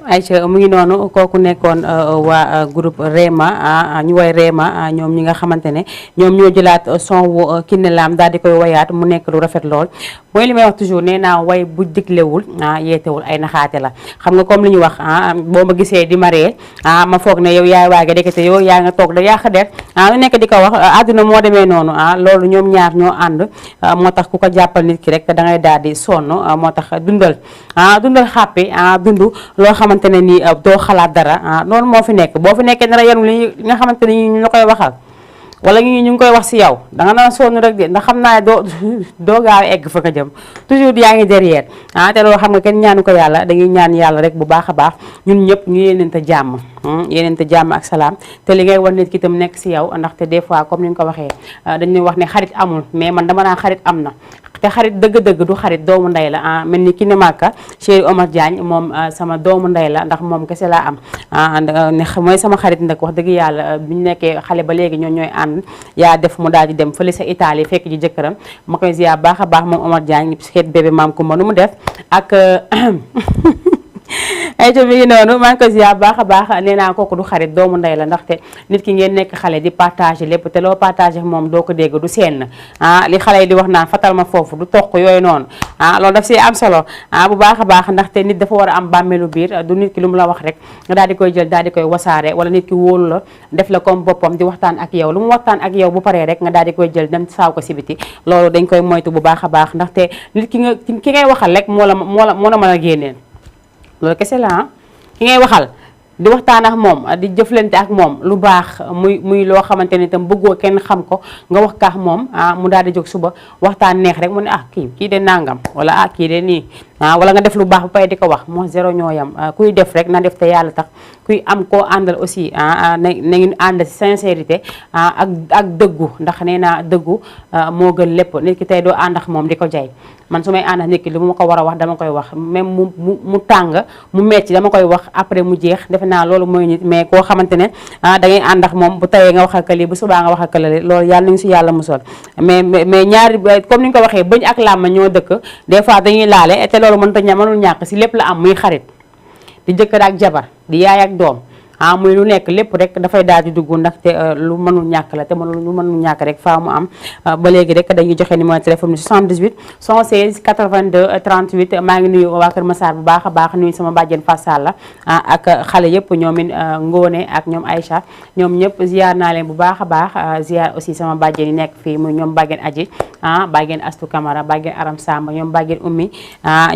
Aïcha mu ngi noonu kooku nekkoon waa groupe Rema ñu woy Rema ñoom ñi nga xamante ne ñoom ñoo jëlaat son wu Kiné Lam daal di koy woyaat mu nekk lu rafet lool mooy li may wax toujours nee naa way bu diglewul yeetewul ay naxaate la xam nga comme li ñu wax boo ma gisee di maree ma foog ne yow yaay waage dekete yow yaa nga toog da yàq der lu nekk di ko wax àdduna moo demee noonu loolu ñoom ñaar ñoo ànd moo tax ku ko jàppal nit ki rek da ngay daal di sonn moo tax dundal xàppi dund loo xamante ne nii doo xalaat dara noonu moo fi nekk boo fi nekkee dara yenu li nga xamante ne ñu la koy waxal wala ñu ngi koy wax si yow danga naan sonn rek de ndax xam naa ne doo gaaw egg fa nga jëm toujours yaa ngi derrière te loolu xam nga kenn ñaanu ko yàlla dañuy ñaan yàlla rek bu baax a baax ñun ñëpp ñu yéeneente jàmm ak salaam te li ngay wan nit ki itam nekk si yow ndaxte des fois comme ni nga ko waxee dañuy wax ne xarit amul mais man dama naan xarit am na te xarit dëgg-dëgg du xarit doomu ndey la mel ni Kiné Maka Chéri Omar Diagne moom sama doomu ndey la ndax moom kese laa am ne mooy sama xarit nag wax dëgg yàlla bi ñu nekkee xale ba léegi ñooy ànd yaa def mu daal di dem fële sa Italie fekk ji jëkkëram ma koy ziar baax a baax moom Omar Diagne xeet bébé maam Kumba nu mu def ak ay to mi ngi noonu maa ngi ko ziar baax a baax nee naa kooku du xarit doomu ndey la ndaxte nit ki ngeen nekk xale di partager lépp te loo partager moom doo ko dégg du seen li xale yi di wax naan fatal ma foofu du toq yooyu noonu loolu daf si am solo bu baax a baax ndaxte nit dafa war a am bàmmeelu biir du nit ki lu mu la wax rek nga daal di koy jël daal di koy wasaare wala nit ki wóolu la def la comme boppam di waxtaan ak yow lu mu waxtaan ak yow bu paree rek nga daal di koy jël dem saaw ko si biti loolu dañ koy moytu bu baax a baax ndaxte nit ki ngay waxal rek moo la mën a génneel loolu kese la ki ngay waxal di waxtaan ak moom di jëflante ak moom lu baax muy loo xamante ne itam bëggoo kenn xam ko nga wax kaax moom mu daal di jóg suba waxtaan neex rek mu ne kii de nangam wala kii de nii wala nga def lu baax ba pare di ko wax moo zéro ñoo yam kuy def rek na def te yàlla tax kuy am koo àndal aussi na ngeen ànd si sincérité ak dëggu ndax nee naa dëggu moo gën lépp nit ki tey doo ànd ak moom di ko jay man su may ànd ak nit ki lu ma ko war a wax dama koy wax même mu tàng mu metti dama koy wax après mu jeex defe naa loolu mooy nit mais koo xamante ne da ngay ànd ak moom bu tawee nga wax ak lii bu subaa nga wax ak lii loolu yàlla nañu si yàlla musal mais ñaari comme ni nga ko waxee bëñ ak làmma ñoo dëkk des fois dañuy laale te loolu mënul ñàkk si lépp la am muy xarit di jëkkër ak jabar di yaay ak doom muy lu nekk lépp rek dafay daal di dugg ndaxte lu mënul ñàkk la te lu mënul ñàkk rek faa mu am ba léegi rek dañuy joxe numéro téléphone bi 78 116 82 38 maa ngi nuyu waa Kër Massar bu baax a baax nuyu sama bàjjen Fassal la ak xale yëpp ñoomin Ngone ak ñoom Aïcha ñoom ñëpp ziar naa leen bu baax a baax ziar aussi sama bàjjen yi nekk fii muy ñoom bàjjen Aji bàjjen Astou Camara bàjjen Aram Samba ñoom bàjjen Ummi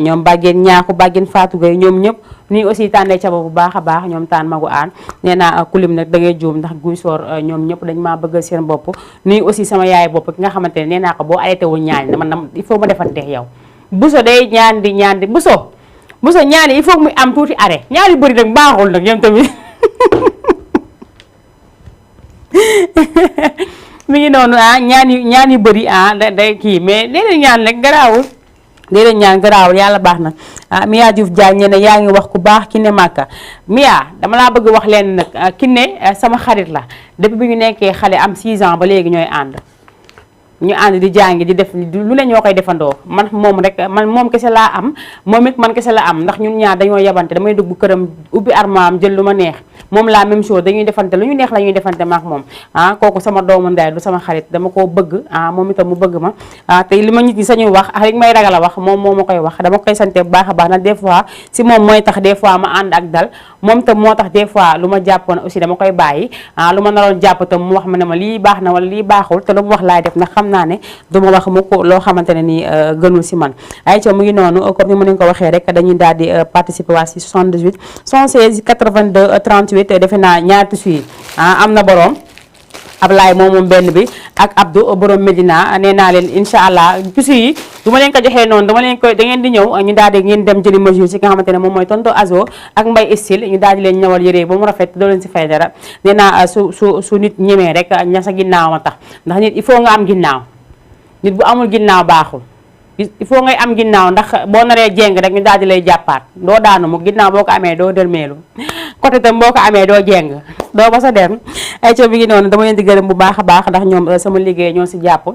ñoom bàjjen Ñaaku bàjjen Fatou Gueye ñoom ñëpp nii aussi tànnee caba bu baax a baax ñoom taan magu aan nee naa kulim nag da ngay juum ndax guy soor ñoom ñëpp dañ maa bëggal seen bopp nii aussi sama yaay bopp ki nga xamante ne nee naa ko boo arrêté wul ñaan dama il faut ma defanteex yow buso day ñaan di buso ñaan il faut muy am tuuti arrêt ñaan yu bëri nag baaxul nag ñoom tamit mi ngi noonu ñaan yu bëri day kii mais léeg-léeg ñaan rek garaawul léeg-léeg ñaan garaawul yàlla baax na Mia Diouf Diagne ne yaa ngi wax ku baax Kiné Maka Mia dama laa bëgg wax leen nag Kiné sama xarit la depuis bi ñu nekkee xale am 6 ans ba léegi ñooy ànd ñu ànd di jàngi di def lu ne ñoo koy defandoo man moom kese laa am moom it man kese la am ndax ñun ñaar dañoo yabante damay dugg këram ubbi armoire jël lu ma neex moom la même chose dañuy defante lu ñu neex la ñuy defante maak moom kooku sama doomu ndey du sama xarit dama koo bëgg moom itam mu bëgg ma te li ma nit ñi sañuy wax ak li may ragal a wax moom moo ma koy wax dama koy sante bu baax a baax nag des fois si moom mooy tax des fois ma ànd ak dal moom itam moo tax des fois lu ma jàppoon aussi dama koy bàyyi lu ma naroon jàpp itam mu wax ma ne ma lii baax na wala lii baaxul te lu mu wax laay def ndax xam naa ne duma wax mu ko loo xamante ne nii gënul si man ay ca mu ngi noonu comme ni ma leen ko waxee rek dañuy daal di participer waa si 78 116 82 38 defe naa ñaar tissu yi am na borom Ablaye moom benn bi ak Abdou borom Medina nee naa leen incha allah tissu yi du ma leen ko joxee noonu dama leen koy da ngeen di ñëw ñu daal di ngeen dem jëli mesure si nga xamante ne moom mooy tonto Azo ak Mbay Style ñu daal di leen ñëwal yére ba mu rafet doo leen si fay dara nee naa su nit ñemee rek ña sa ginnaaw ma tax ndax nit il faut nga am ginnaaw nit bu amul ginnaaw baaxul il faut ngay am ginnaaw ndax boo naree jéng rek ñu daal di lay jàppaat doo daanu mu ginnaaw boo ko amee doo dërmeelu côté tam boo ko amee doo jeng doo ba sa dem ay co bi ngi noonu dama leen di gërëm bu baax a baax ndax ñoom sama liggéey ñoo si jàpp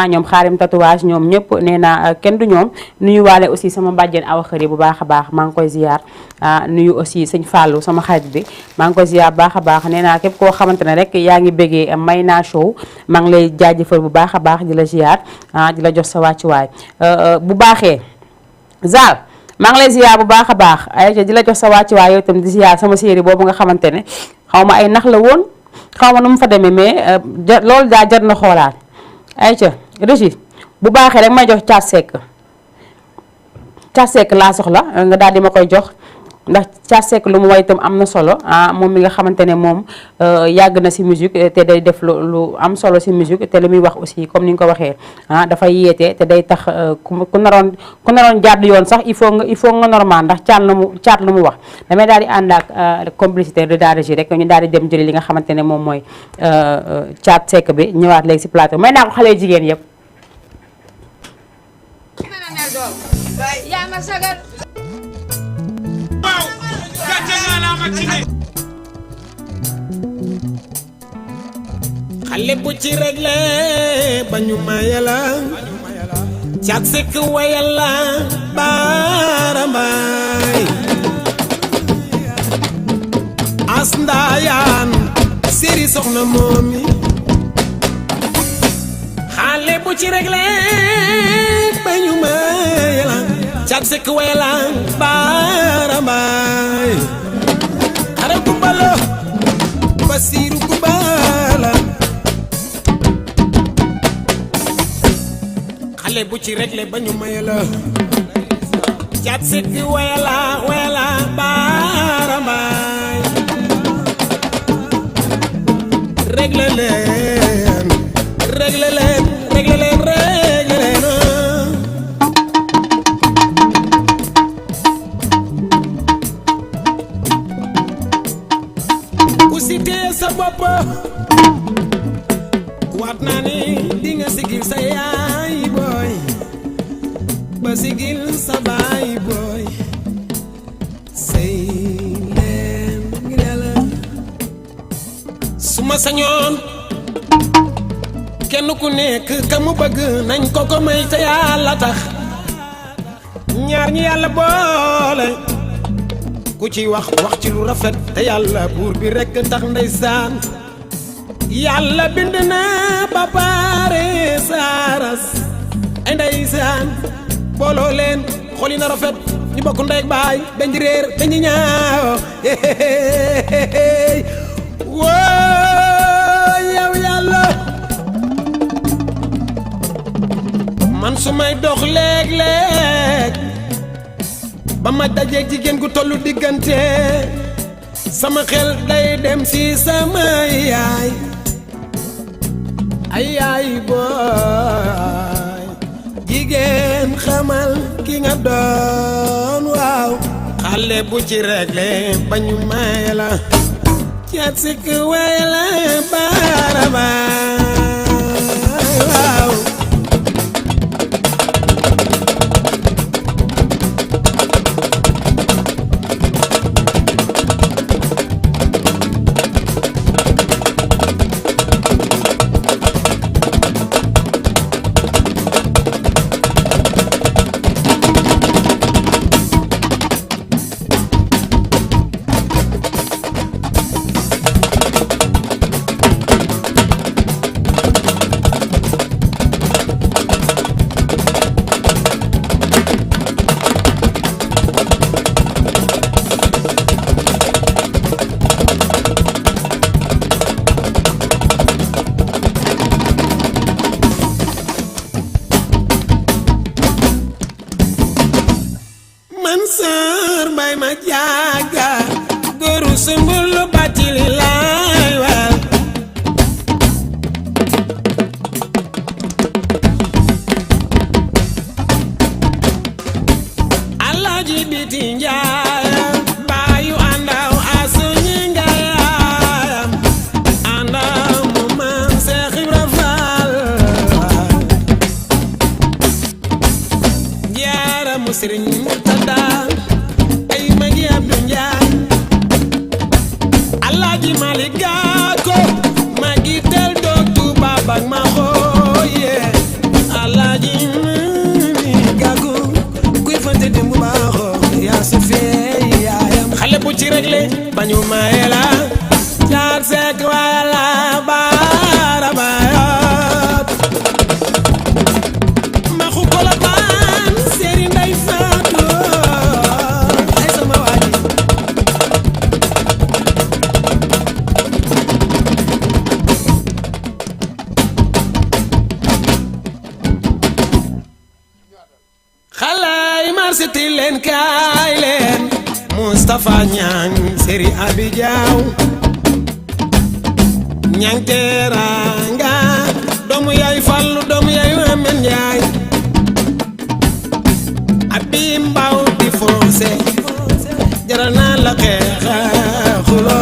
ñoom xaarim tatouage ñoom ñëpp nee na kenn du ñoom nuyu waale aussi sama mbàjjen awa xëri bu baax a baax maa ngi koy ziar nuyu aussi sëñ Fallou sama xarit bi maa ngi koy ziar bu baax a baax nee naa képp koo xamante ne rek yaa ngi bëggee Mayna Show maa ngi lay jaajëfal bu baax a baax di la ziar di la jox sa wàccuwaay bu baaxee Zal maa ngi lay ziar bu baax a baax ay di la jox sa wàccuwaay yow itam di ziar sama série boobu nga xamante ne xaw ma ay nax la woon xaw ma nu mu fa demee mais loolu daa jar na xoolaat ay ca Régis bu baaxee rek may jox Thiat Seck laa soxla nga daal di ma koy jox ndax Thiat Seck lu mu way itam am na solo moom mi nga xamante ne moom yàgg na si musique te day def lu am solo si musique te li muy wax aussi comme ni nga ko waxee dafay yeete te day tax ku naroon jàdd yoon sax il faut nga normal ndax caat lu mu wax damay daal di ànd ak complicité de daal ji rek ñu daal di dem jëli li nga xamante ne moom mooy Thiat Seck bi ñëwaat léegi si plateau may naa ko xale jigéen yëpp. xale bu ci réglé ba ñu maye la Thiat Seck wayal la baarambay as ndaayaan séri soxna moomi xale bu ci réglé ba ñu maye la Thiat Seck wayal la baarambay xare kumbalo basiiru kumbala xale bu ci réglé ba ñu maye la Thiat Seck wayala baarambay réglé leen ku si tee sa bopp waat naa ni di nga sigil sa yaay booy ba sigil sa baay booy sëy leen ngir Yàlla su ma sañoon kenn ku nekk ka mu bëgg nañ ko ko may te Yàlla tax ñaar ñi Yàlla boole ku ci wax ci lu rafet te Yàlla buur bi rekk tax ndeysaan Yàlla bind na ba pare saaras ay ndeysaan booloo leen xol yi na rafet ñu bokk ndey ak baay dañ di réer dañ di ñaaw woo yow Yàlla man su may dox léeg-léeg ba ma dajeeg jigéen gu tollu diggante sama xel day dem ci sama yaay ay yaay booy jigéen xamal ki nga doon waaw xale bu ci réglé ba ñu maye la Thiat Seck waye la baarambay waaw Mansour Mbaye ma jaaga góoru sumbulu batili laay waal Alaaji Biti Njaay baayu àndaw asuñi ngaayam àndaw mu maam Seex Ibra Faal jaara mu Sëriñ Murtada ay magi Abdu ci réglé bañu maye la Thiat Seck wala baara baayot maxu Kolobaan séeri nday faatu ay sama waaji xalaay marché ti leen kaay leen Moustapha Ñang séeri Abi Jaaw Ñang Teranga doomu yaay Fallu doomu yaay Amen Njaay Abi Mbaw di foncé jaral naa la xeexa xulo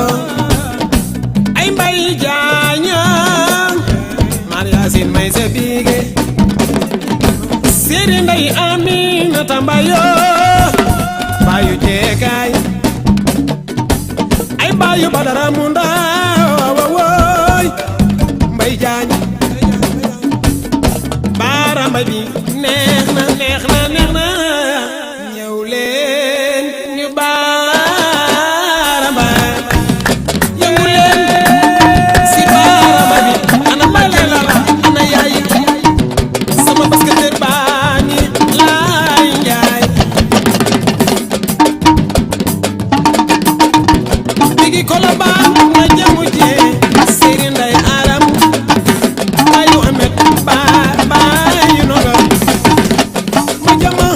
ay mbay jaaña Mariasin may se biige séeri nday Aminata Mbayo bayu jeekaay ay bayu Badara Munda wawoy mbay jaañ baara mbay bi neex na ñëw leen ñu baara mbay yëngu leen si baara mbay bi ana mbay la ana yaay sama basketteur baa ngi laay njaay bigi Kolobaan na jëmu jee séeri nday aram bayu amet bayu noga ma jama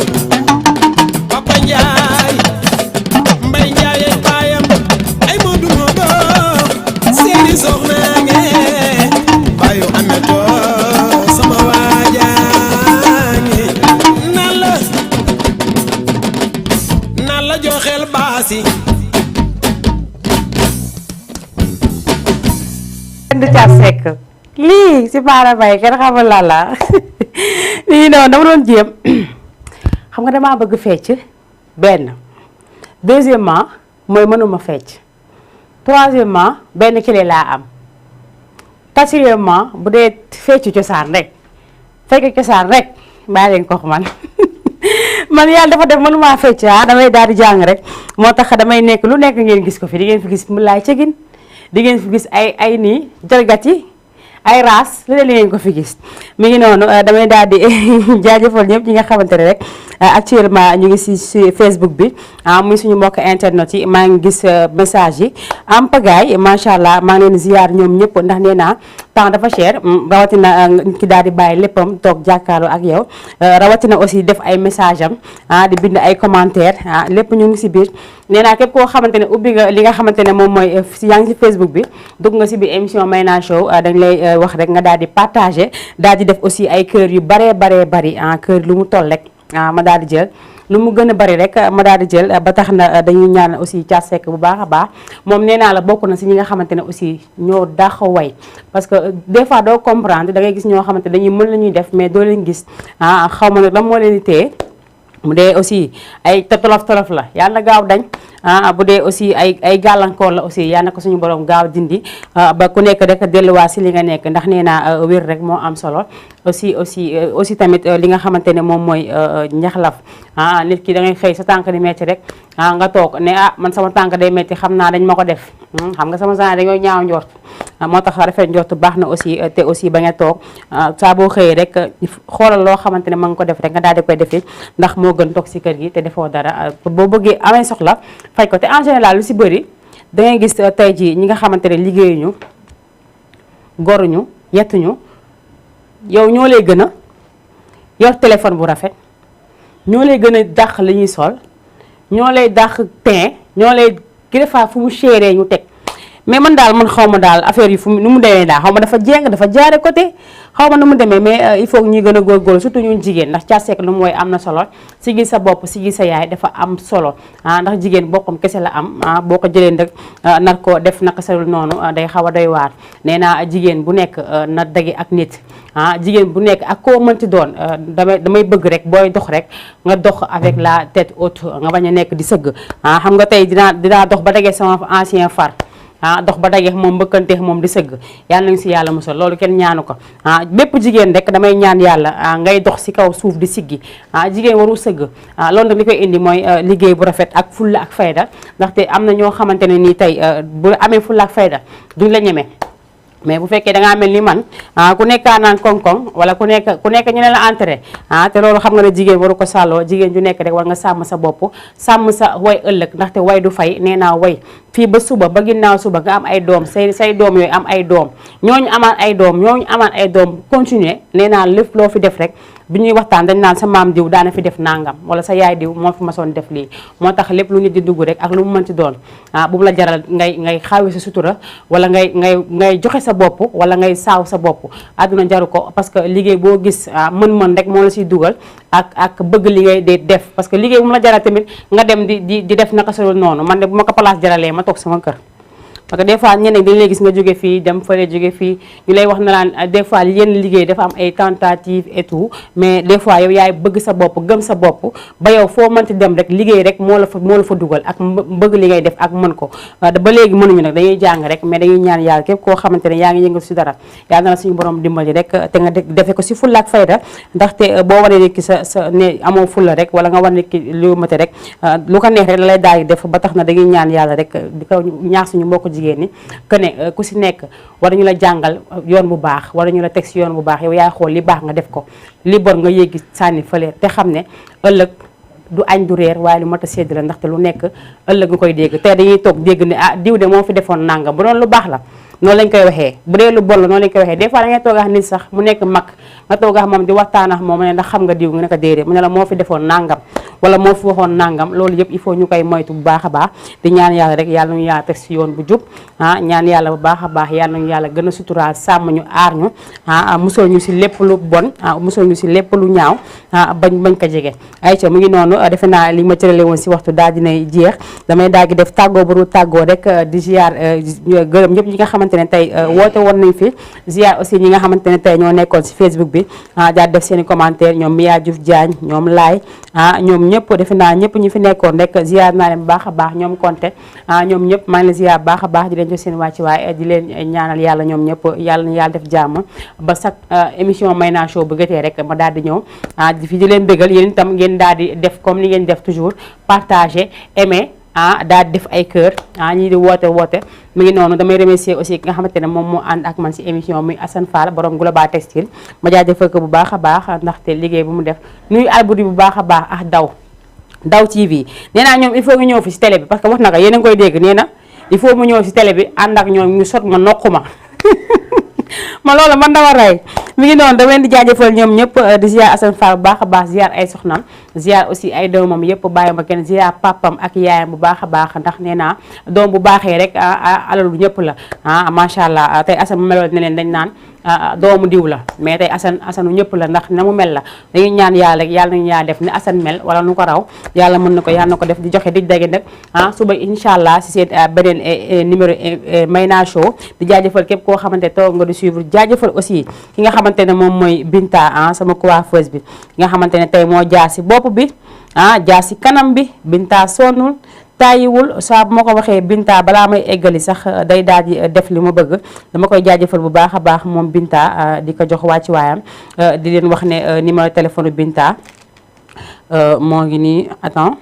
Papa Njaay mbay njaay ak baayam ay moodu moodo séeri soxna nge bayu ameto sama waajaange nan la joxel baasi du Thiat Seck lii si baara bay kenn xamul la la lii noonu dama doon jéem xam nga damaa bëgg fecc benn deuxièmement mooy mënuma fecc troisièmement benn clé laa am quatrièmement bu dee fecc cosaan rek fekk cosaan rek bàyyi leen ko man man yàlla dafa def mënuma fecc damay daal di jàng rek moo tax damay nekk lu nekk ngeen gis ko fi di ngeen fi gis mu laay cegin di ngeen fi gis ay nii jalgati ay raas lu leen ngeen ko fi gis mi ngi noonu damay daal di jaajëfal ñëpp ñi nga xamante ne rek actuellement ñu ngi si Facebook bi muy suñu mbokk internet yi maa ngi gis message yi am pagaay macha allah maa ngi leen ziar ñoom ñëpp ndax nee naa temps dafa cher rawatina ki daal di bàyyi léppam toog jàkkaarloo ak yow rawatina aussi def ay message am di bind ay commentaire lépp ñu ngi si biir nee naa képp koo xamante ne ubbi nga li nga xamante ne moom mooy yaa ngi si Facebook bi dugg nga si biir émission Mayna Show dañ lay wax rek nga daal di partager daal di def aussi ay kër yu baree bari kër lu mu toll rek ma daal di jël lu mu gën a bari rek ma daal di jël ba tax na dañuy ñaan aussi Thiat Seck bu baax a baax moom nee naa la bokk na si ñi nga xamante ne aussi ñoo dàq way parce que des fois doo comprendre da ngay gis ñoo xamante dañuy mën la ñuy def mais doo leen gis xaw ma nag lan moo leen di téye bu dee aussi ay tolof la yàlla na gaaw dañ bu dee aussi ay gàllankoor la aussi yàlla na ko suñu borom gaaw dindi ba ku nekk rek delluwaat si li nga nekk ndax nee naa wér rek moo am solo aussi tamit li nga xamante ne moom mooy njaxlaf nit ki da ngay xëy sa tànk di metti rek nga toog ne man sama tànk day metti xam naa dañ ma ko def xam nga sama genre dañoo ñaaw njort moo tax rafet njort baax na aussi te aussi ba nga toog saa boo xëyee rek xoolal loo xamante ne ma nga ko def rek nga daal di koy defi ndax moo gën toog si kër gi te defoo dara boo bëggee amee soxla faj ko te en général lu si bëri da ngay gis tey jii ñi nga xamante ne liggéeyuñu goruñu yettuñu yow ñoo lay gën a yor téléphone bu rafet ñoo lay gën a dàq li ñuy sol ñoo lay dàq teint ñoo lay greffa fu mu chéré ñu teg mais man daal man xaw ma daal affaire yi fu nu mu demee daal xaw ma dafa jéng dafa jaare côté xaw ma nu mu demee mais il faut que ñuy gën a góorgóorlu surtout ñun jigéen ndax Thiat Seck lu mu woy am na solo si gis sa bopp si gis sa yaay dafa am solo ndax jigéen boppam kese la am boo ko jëlee rek nar ko def naka sa noonu day xaw a doy waar nee naa jigéen bu nekk na dagi ak nit jigéen bu nekk ak koo mënti doon damay bëgg rek booy dox rek nga dox avec la tête haute nga bañ a nekk di sëgg xam nga tey dinaa dox ba dagee sama ancien far dox ba dajeex moom mbëkkanteex moom di sëgg yàlla nañu si yàlla musal loolu kenn ñaanu ko bépp jigéen rek damay ñaan yàlla ngay dox si kaw suuf di siggi jigéen warul sëgg loolu nag li koy indi mooy liggéey bu rafet ak fulla ak fayda ndaxte am na ñoo xamante ne nii tey bu amee fulla ak fayda duñ la ñeme mais bu fekkee da ngaa mel ni man ku nekkaa naan koŋ-koŋ wala ku nekk ñu ne la entré te loolu xam nga ne jigéen waru ko sàlloo jigéen ju nekk rek war nga sàmm sa bopp sàmm sa way ëllëg ndaxte way du fay nee naa way fii ba suba ba ginnaaw suba nga am ay doom say doom yooyu am ay doom ñooñu amaan ay doom continuer nee naa lépp loo fi def rek bu ñuy waxtaan dañ naan sa maam diw daana fi def nangam wala sa yaay diw moo fi masoon def lii moo tax lépp lu nit di dugg rek ak lu mu mënti doon bu mu la jaral ngay xaawi sa sutura wala ngay joxe sa bopp wala ngay saaw sa bopp àdduna jaru ko parce que liggéey boo gis mën-mën rek moo la siy dugal ak bëgg li ngay di def parce que liggéey bu mu la jaral tamit nga dem di def naka sa noonu man de bu ma ko place jaralee ma toog sama kër parce que des fois ñeneen dañ lay gis nga jóge fii dem fële jóge fii ñu lay wax na laan des fois yenn liggéey dafa am ay tentatives et tout mais des fois yow yaay bëgg sa bopp gëm sa bopp ba yow foo mënti dem rek liggéey rek moo la fa dugal ak bëgg li ngay def ak mën ko ba léegi mënuñu nag dañuy jàng rek mais dañuy ñaan yàlla képp koo xamante ne yaa ngi yëngal si dara yàlla na la suñu borom dimbali rek te nga defe ko si fulla ak fayda ndaxte boo waree nit ki sa ne amoo fulla rek wala nga war nit ki lu mate rek lu ko neex rek la lay daal di def ba tax na dañuy ñaan yàlla rek di ko ñaax suñu mbokk jigéen ñi que ne ku si nekk war ñu la jàngal yoon bu baax war ñu la teg si yoon bu baax yow yaay xool li baax nga def ko li bon nga yéegi sànni fële te xam ne ëllëg du añ du reer waaye lu mat a sédd la ndaxte lu nekk ëllëg nga koy dégg te dañuy toog dégg ne diw de moo fi defoon nangam bu doon lu baax la noonu lañ koy waxee bu dee lu bon la noonu lañ koy waxee des fois da ngay toog ak nit sax mu nekk mag nga toog ak moom di waxtaan ak moom ne ndax xam nga diw nga ne ko déedéet mu ne la moo fi defoon nangam wala moo fi waxoon nangam loolu yëpp il faut ñu koy moytu bu baax a baax di ñaan yàlla rek yàlla nañu yàlla teg si yoon bu jub ñaan yàlla bu baax a baax yàlla nañu yàlla gën a suturaal sàmm ñu aar ñu musal ñu si lépp lu bon musal ñu si lépp lu ñaaw bañ ko jege ayca mu ngi noonu defe naa li ma cërale woon si waxtu daal dinay jeex damay daal di def tàggoo bu dul tàggoo rek di ziar gërëm ñëpp ñi nga xamante ne tey woote woon nañ fi ziar aussi ñi nga xamante ne tey ñoo nekkoon si Facebook bi daal def seen i commentaire ñoom Mia Diouf Diagne ñoom Laay ñoom ñëpp defe naa ñëpp ñi fi nekkoon rek ziar naa leen baax a baax ñoom Konte ñoom ñëpp maa ngi leen ziar baax a baax di leen jox seen wàcc waaye di leen ñaanal yàlla ñoom ñëpp yàlla na yàlla def jàmm ba chaque émission Mayna Show bu gëtee rek ma daal di ñëw di fi di leen bégal yéen itam ngeen daal di def comme ni ngeen def toujours partager aimer daal di def ay kër ñii di woote mu ngi noonu damay remercier aussi ki nga xamante ne moom moo ànd ak man si émission muy Assane Fall borom Global Textile ma jaajëfal ko bu baax a baax ndaxte liggéey bu mu def nuyu Alboury bu baax a baax ak Daw TV nee naa ñoom il faut nga ñëw fi si télé bi parce que wax na ko yéen a ngi koy dégg nee na il faut mu ñëw si télé bi ànd ak ñoom ñu sot ma nokku ma ma loolu man dama rey mi ngi noonu dama leen di jaajëfal ñoom ñëpp di ziar Assane Fall bu baax a baax ziar ay soxnaam ziar aussi ay doomam yëpp bàyyi ma kenn ziar papam ak yaayam bu baax a baax ndax nee naa doom bu baaxee rek alalu ñëpp la macha allah tey Assane mu meloon ne leen dañ naan doomu diw la mais tey Assane ñëpp la ndax na mu mel la dañuy ñaan yàlla rek yàlla nañu yaa def ni Assane mel wala nu ko raw yàlla mën na ko yàlla na ko def di joxe di dage nag suba incha allah si seen beneen numéro Mayna Show di jaajëfal képp koo xamante toog nga di suivre jaajëfal aussi ki nga xamante ne moom mooy Binta sama coiffeuse bi ki nga xamante ne tey moo jaar si bopp bi jaar si kanam bi Binta sonnul tàyyiwul saa bu ma ko waxee Binta balaa may eggali sax day daal di def li ma bëgg dama koy jaajëfal bu baax a baax moom Binta di ko jox wàcc waayam di leen wax ne numéro téléphone Binta moo ngi nii attends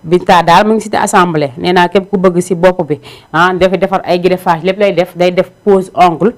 Binta daal mu ngi cité assemblée nee naa képp ku bëgg si bopp bi dafa defar ay greffage lépp lay def day def pose ongle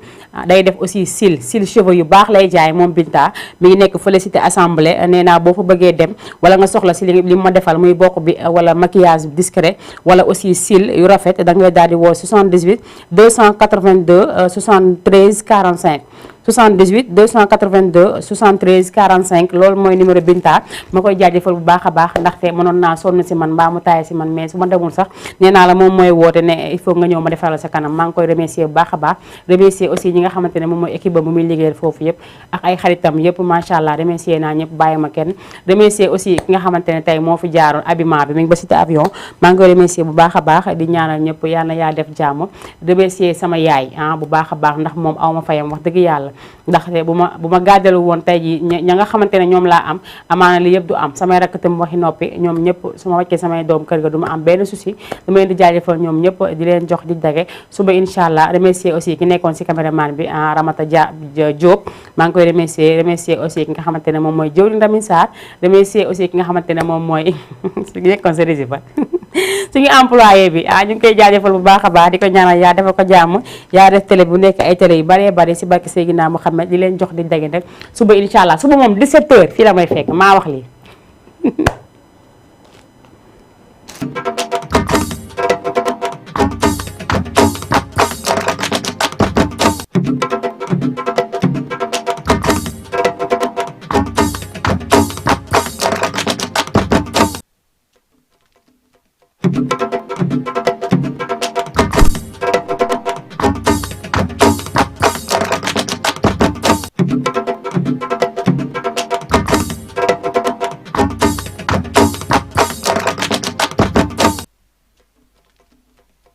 day def aussi cils cheveux yu baax lay jaay moom Binta mi ngi nekk fële cité assemblée nee naa boo fa bëggee dem wala nga soxla si li ma defal muy bopp bi wala maquillage discret wala aussi cils yu rafet da ngay daal di woo 78 282 73 45 78 282 73 45 loolu mooy numéro Binta ma koy jaajëfal bu baax a baax ndaxte mënoon naa sonn si man mbaa mu taay si man mais su ma demul sax nee naa la moom mooy woote ne il faut nga ñëw ma defaral sa kanam maa ngi koy remercier bu baax a baax remercier aussi ñi nga xamante ne moom mooy équipe ba bu muy liggéeyal foofu yëpp ak ay xaritam yëpp macha allah remercier naa ñëpp bàyyi ma kenn remercier aussi ki nga xamante ne tey moo fi jaaroon habillement bi mi ngi ba cité avion maa ngi koy remercier bu baax a baax di ñaanal ñëpp yal na yaa def jàmm remercier sama yaay bu baax a baax ndax moom aw ma fayam wax dëgg yàlla ndaxte bu ma gàddalu woon tey ji ña nga xamante ne ñoom laa am amaana li yëpp du am samay rakk tam waxi noppi ñoom ñëpp su ma wàccee samay doom kër ga du ma am benn souci dama leen di jaajëfal ñoom ñëpp di leen jox di dage suba incha allah remercier aussi ki nekkoon si caméraman bi Ramata Diop maa ngi koy remercier aussi ki nga xamante ne moom mooy Jëwriñ Ramin Sarr remercier aussi ki nga xamante ne moom mooy su nekkoon sa rési ba suñu employé bi ñu ngi koy jaajëfal bu baax a baax di ko ñaanal yaa defal ko jàmm yaa def télé bu nekk ay télé yu baree bari si barke Seydina Muhammad di leen jox di dage rek suba incha allah suba moom 17h fii la may fekk maa wax lii